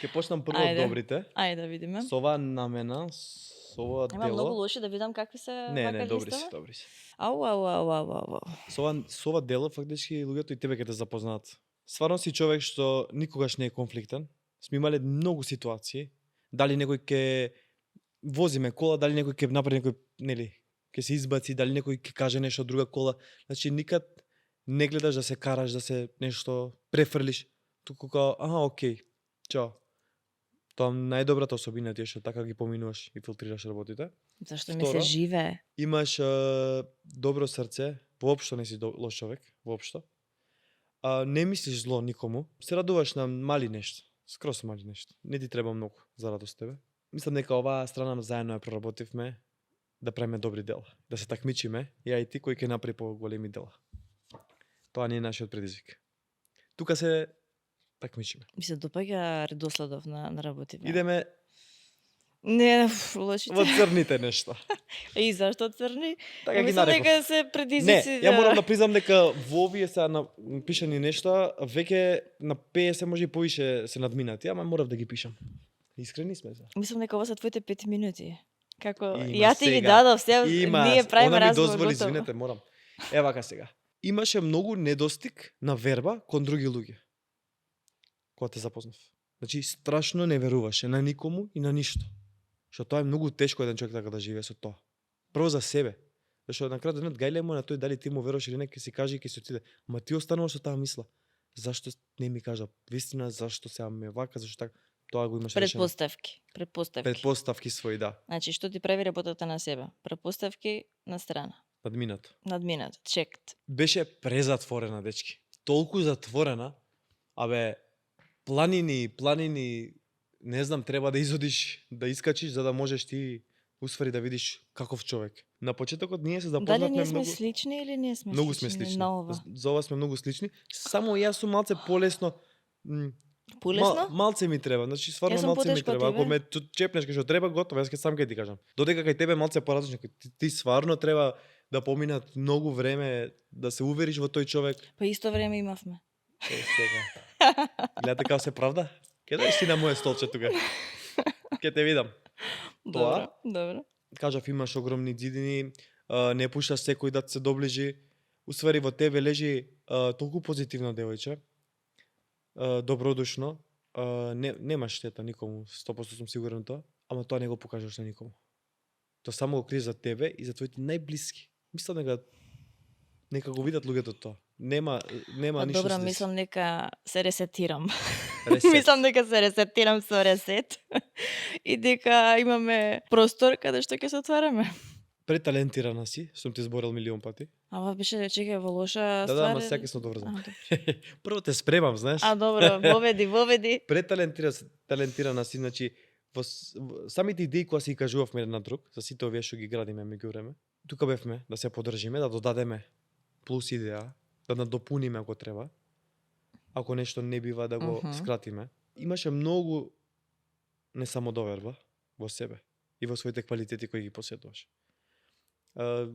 Ќе почнам прво Ајде. од добрите. Ајде да видиме. Со оваа намена, со ова Има многу дело. лоши, да видам какви се Не, вака добри листове. си, добри си. Ау. Со ова дело фактички луѓето и тебе ќе те запознаат. Стварно си човек што никогаш не е конфликтен. Сме имале многу ситуации. Дали некој ќе возиме кола, дали некој ќе направи некој, нели, ќе се избаци, дали некој ќе каже нешто друга кола. Значи никад не гледаш да се караш, да се нешто префрлиш. Туку као, окей, чао. Тоа најдобрата особина ти е што така ги поминуваш и филтрираш работите. Зашто ми се Второ, живее. Имаш добро срце, воопшто не си лош човек, воопшто. Не мислиш зло никому. Се радуваш на мали нешта, скрос мали нешта. Не ти треба многу за радост тебе. Мислам дека оваа страна заедно ја проработивме да правиме добри дела, да се такмичиме, ја и ти кој ќе направи поголеми дела. Тоа не е нашиот предизвик. Тука се такмичиме. Ми се допаѓа редоследов на работите. Идеме Не, лошите. во црните нешта. И зашто црни? Така ги Мислам нареков. дека се Не, предизвици. ја морам да признам дека во овие се напишани нешта, веќе на 50 може и повише се надминати, ама морав да ги пишам. Искрени сме се. Мислам дека ова се твоите 5 минути. Како Има ја ти ги сега. дадов се, Има, ние правиме она ми разговор. дозволи, готово. извинете, морам. Вака сега. Имаше многу недостиг на верба кон други луѓе. Кога те запознав. Значи, страшно не веруваше на никому и на ништо. Што тоа е многу тешко еден човек така да живее со тоа. Прво за себе. Зашто на крај денот гајле му на тој дали ти му веруваш или не, ќе си каже и ќе си отиде. Ама ти остануваш со таа мисла. Зашто не ми кажа вистина, зашто сега ме вака, зашто така, тоа го имаш решено. Предпоставки свои, да. Значи, што ти прави работата на себе? Предпоставки на страна. Надминато, чект. Беше презатворена, дечки. Толку затворена, планини, не знам, треба да изодиш, да искачиш, за да можеш ти усвари да видиш каков човек. На почетокот ние се запознавме Дали ние сме многу... слични или не сме Многу сме слични? слични. На ова. За ова сме многу слични. Само јас сум малце полесно. Полесно? Малце ми треба. Значи Јас стварно сум малце ми потешка од треба. Ако тебе. ме чепнеш кај што треба, готово, јас ќе сам ќе ти кажам. Додека кај тебе малце поразлично, ти стварно треба да поминат многу време да се увериш во тој човек. Па исто време имавме. Сега. Гледате како се правда? Ке да си на моје столче тука. Ке те видам. Добро. Кажав, имаш огромни ѕидини, не пушташ секој да се доближи. Усвари во тебе лежи толку позитивно девојче. Добродушно. Нема штета никому, 100% сум сигурен тоа, ама тоа не го покажаш на никому. Тоа само го криеш за тебе и за твоите најблиски. Мислам нека го видат луѓето тоа. Нема ништо. Добро, мислам дека се ресетирам. Ресет. Мислам дека се ресетирам со ресет. И дека имаме простор каде што ќе се отвараме. Преталентирана си, сум ти зборил милион пати. Ама беше чекај во лоша Да, ствар. ама сега сум доврзан. А, добро. Прво те спремам, знаеш. Добро, воведи. Преталентирана си, значи самите идеи кои си кажувавме на друг, за сите овие што ги градиме меѓу време. Тука бевме да се подржиме, да додадеме плюс идеја, да надопуниме ако треба. Ако нешто не бива да го скратиме. Имаше многу несамодоверба во себе и во своите квалитети кои ги посетуваш.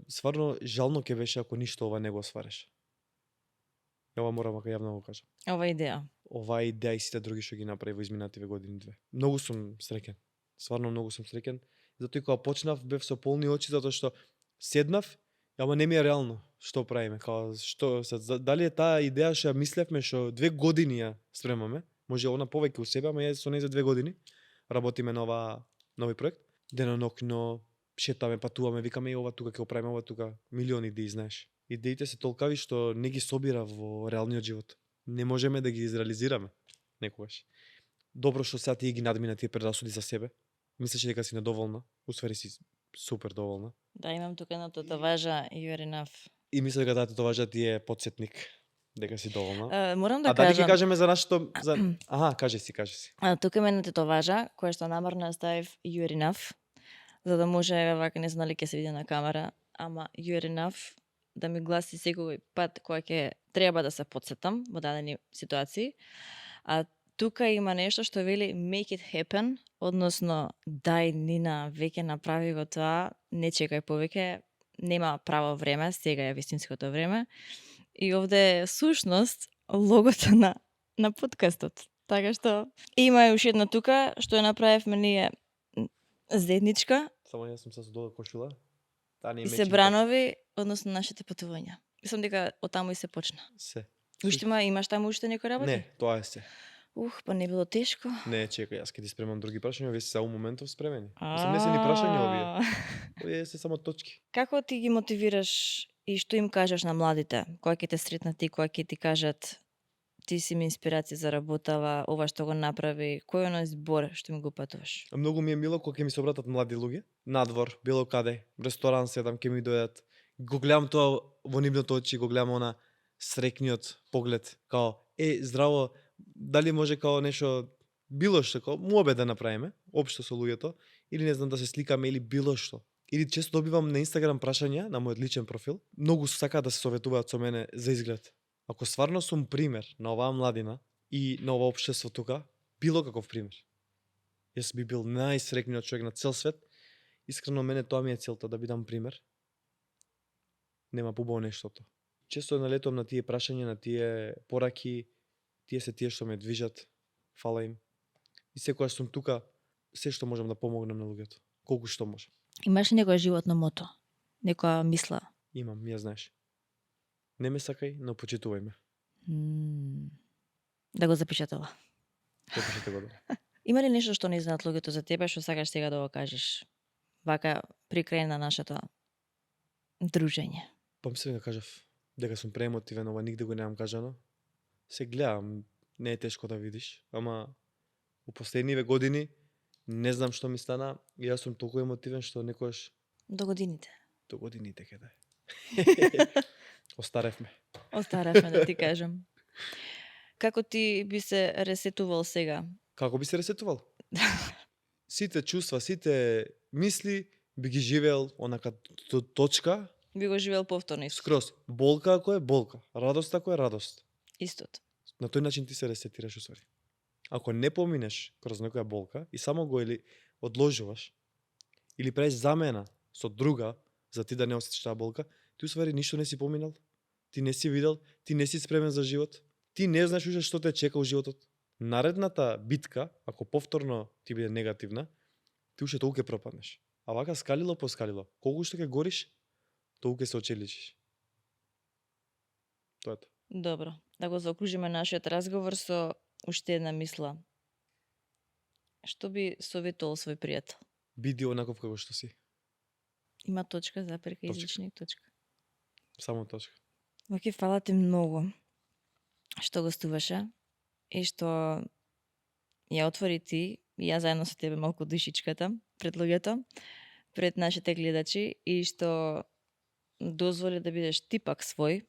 Стварно жално ќе беше ако ништо ова не го свареш. Ова морам ако јавно го кажам. Ова идеја и сите други што ги направи во изминативе години две. Многу сум среќен. Стварно многу сум среќен. Затоа и кога почнав бев со полни очи затоа што седнав, ама не ми е реално што правиме, дали е таа идеја што ја мислевме што 2 години ја спремаме, може она повеќе у себе, ама ја со неј за 2 години работиме на нови проект. Денонокно шетаме, патуваме, викаме ова тука ќе го правиме, ова тука, милиони идеи, знаеш. Идеите се толкави што не ги собира во реалниот живот. Не можеме да ги изреализираме некогаш. Добро што сега ти ги надмина тие предрасуди за себе. Мислиш дека си недоволна, усвари си супер доволна. Да, имам тука едно татуажа You're Enough. И мислам дека таа татуажа ти е потсетник дека си доволна. Морам да дали кажам. ќе кажеме за нашето кажи си. Тука има една татуажа која што намерно ставив You're Enough, за да може вака не знам дали ќе се види на камера, ама You're Enough да ми гласи секој пат кога ќе треба да се потсетам во дадени ситуации. А тука има нешто што вели make it happen, односно дај Нина, веќе направи го тоа, не чекај повеќе, нема право време, сега е вистинското време. И овде е сушност логото на подкастот. Така што има уште една тука што ја направивме ние заедничка. Само јас сум се долга кошула. И се бранови, односно нашите патувања. Мислам дека од таму и се почна. Се. Уште имаш таму уште некој работи? Не, тоа е се. Па не било тешко. Не, чекај, јас ќе ти спремам други прашања, овие се само моментов спремени. Мислам, не се ни прашања овие. Овие се само точки. Како ти ги мотивираш и што им кажеш на младите, кои ќе те сретнат и кои ќе ти кажат ти си ми инспирација за работава, ова што го направи, кој е оној збор што ми го патуваш? Многу ми е мило кога ќе ми се обратат млади луѓе, надвор, било каде, ресторан седам, ќе ми дојдат. Го гледам тоа во нивните очи, го гледам она срекниот поглед, као здраво, дали може као нешто било што, као муабет да направиме, општо со луѓето, или не знам да се сликаме или било што. Или често добивам на Инстаграм прашања на мојот личен профил, многу сакаат да се советуваат со мене за изглед. Ако стварно сум пример на оваа младина и на ова општество тука, било каков пример. Јас би бил најсрекниот човек на цел свет. Искрено мене тоа ми е целта, да бидам пример. Нема побаво нештото. Често налетувам на тие прашања, на тие пораки, тие се тие што ме движат. Фала им. И секогаш сум тука, се што можам да помогнам на луѓето. Колку што можам. Имаш ли некоја животно мото? Некоја мисла? Имам, ја знаеш. Не ме сакај, но почитувај ме. Да го запишете ова. Запишете го. Има ли нешто што не знаат луѓето за тебе што сакаш сега да го кажеш? Вака при крај на нашето дружење? Па мислам да кажав дека сум преемотивен, ова нигде го немам кажано. Се гледам, не е тешко да видиш, ама у последниве години не знам што ми стана и јас сум толку емотивен што некојаш До годините. до годините каде. Остаревме. Остаравме да ти кажам. Како ти би се ресетувал сега? Како би се ресетувал? Сите чувства, сите мисли би ги живеел онака до точка, Би го живеел повторно исто. скроз. Болка ако е болка, радост ако е радост. Истото. На тој начин ти се ресетираш усвари. Ако не поминеш кроз некоја болка и само го или одложуваш или правиш замена со друга за ти да не осетиш таа болка, ти усвари ништо не си поминал, ти не си видел, ти не си спремен за живот, ти не знаеш уште што те чека во животот. Наредната битка, ако повторно ти биде негативна, ти уште толку ќе пропаднеш. А вака скалило по скалило, колку што ќе гориш, толку ќе се очеличиш. Тоа е тоа. Добро. Да го заокружиме нашиот разговор со уште една мисла. Што би советувал свој пријател? Биди онаков како што си. Има точка, заперка, Точка. изличник, точка. Само точка. Оке, фала ти многу што гостуваше и што ја отвори ти и ја заедно со тебе малку душичката пред луѓето, пред нашите гледачи и што дозволи да бидеш ти пак свој,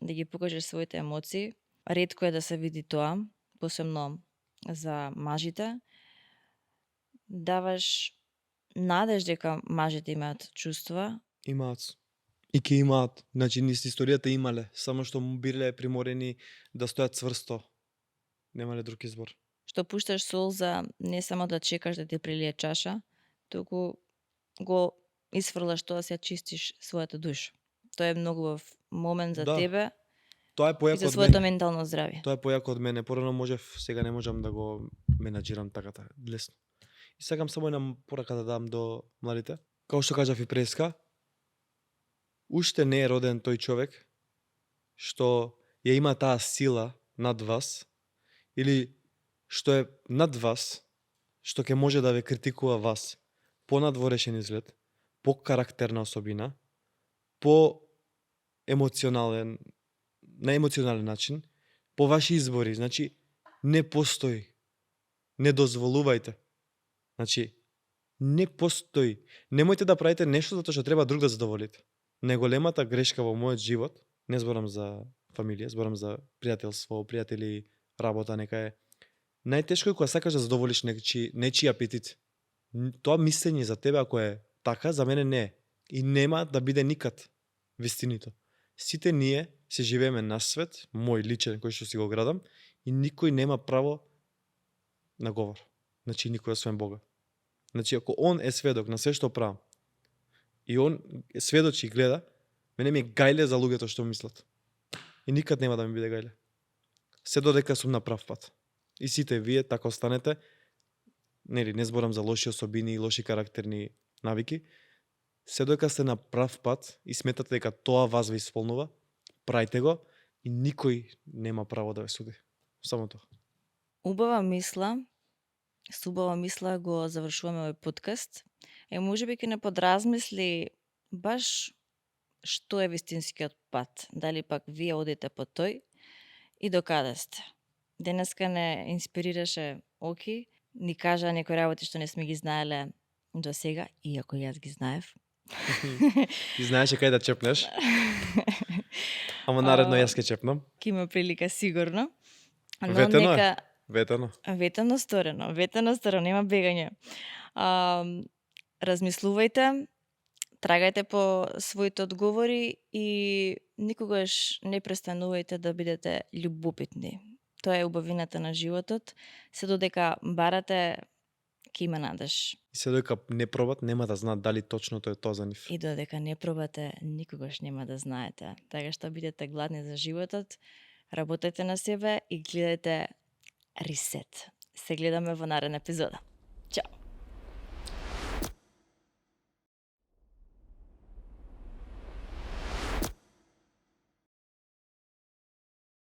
да ги покажеш своите емоции. Ретко е да се види тоа, посебно за мажите. Даваш надеж дека мажите имаат чувства. Имаат. И ќе имаат. Значи, низ историјата имале, само што му биле приморени да стојат цврсто. Немале друг избор. Што пушташ солза не само да чекаш да ти прилие чаша, туку го исфрлаш тоа, се чистиш својата душа. Тоа е многу убав момент за Да. тебе Тоа е и појако за од своето мене. ментално здравје. Тоа е појако од мене. Порано можев, сега не можам да го менаџирам така лесно. И сакам само една порака да дам до младите. Као што кажав и преска, уште не е роден тој човек што ја има таа сила над вас или што е над вас, што ќе може да ве критикува вас по надворешен изглед, по карактерна особина, по емоционален, на емоционален начин, по ваши избори. Значи, не постои. Не дозволувајте. Значи, не постои. Немојте да правите нешто затоа што треба друг да задоволите. Најголемата грешка во мојот живот, не зборам за фамилија, зборам за пријателство, пријатели, работа, нека е. Најтешко е кога сакаш да задоволиш нечи апетит. Тоа мислење за тебе, ако е така, за мене не е. И нема да биде никад вистинито. Сите ние се живееме на свет, мој личен, кој што си го градам, и никој нема право на говор. Значи, никој освен Бога. Значи, ако он е сведок на се што правам, и он е сведочи и гледа, мене ми е гајле за луѓето што мислат. И никад нема да ми биде гајле. Се додека сум на прав пат. И сите вие така останете, нели, не зборам за лоши особини и лоши карактерни навики, се додека сте на прав пат и сметате дека тоа вас ве исполнува, прајте го и никој нема право да ве суди. Само тоа. Убава мисла, со убава мисла го завршуваме овој подкаст. Можеби ќе не подразмисли баш што е вистинскиот пат, дали пак вие одите по тој и до каде сте. Денеска не инспирираше Оки, ни кажа некои работи што не сме ги знаеле до сега, иако јас ги знаев. Ти знаеше кај да чепнеш, ама наредно јас ќе чепнам. Ке има прилика сигурно. Но Ветено е. нека Ветено. ветено сторено, нема бегање. Размислувајте, трагајте по своите одговори и никогаш не престанувајте да бидете љубопитни. Тоа е убавината на животот. Се додека барате, ќе има надеж. И се додека не пробат, нема да знаат дали точно тоа е тоа за нив. И додека не пробате, никогаш нема да знаете. Така што бидете гладни за животот, работете на себе и гледате Ресет. Се гледаме во наредна епизода. Чао!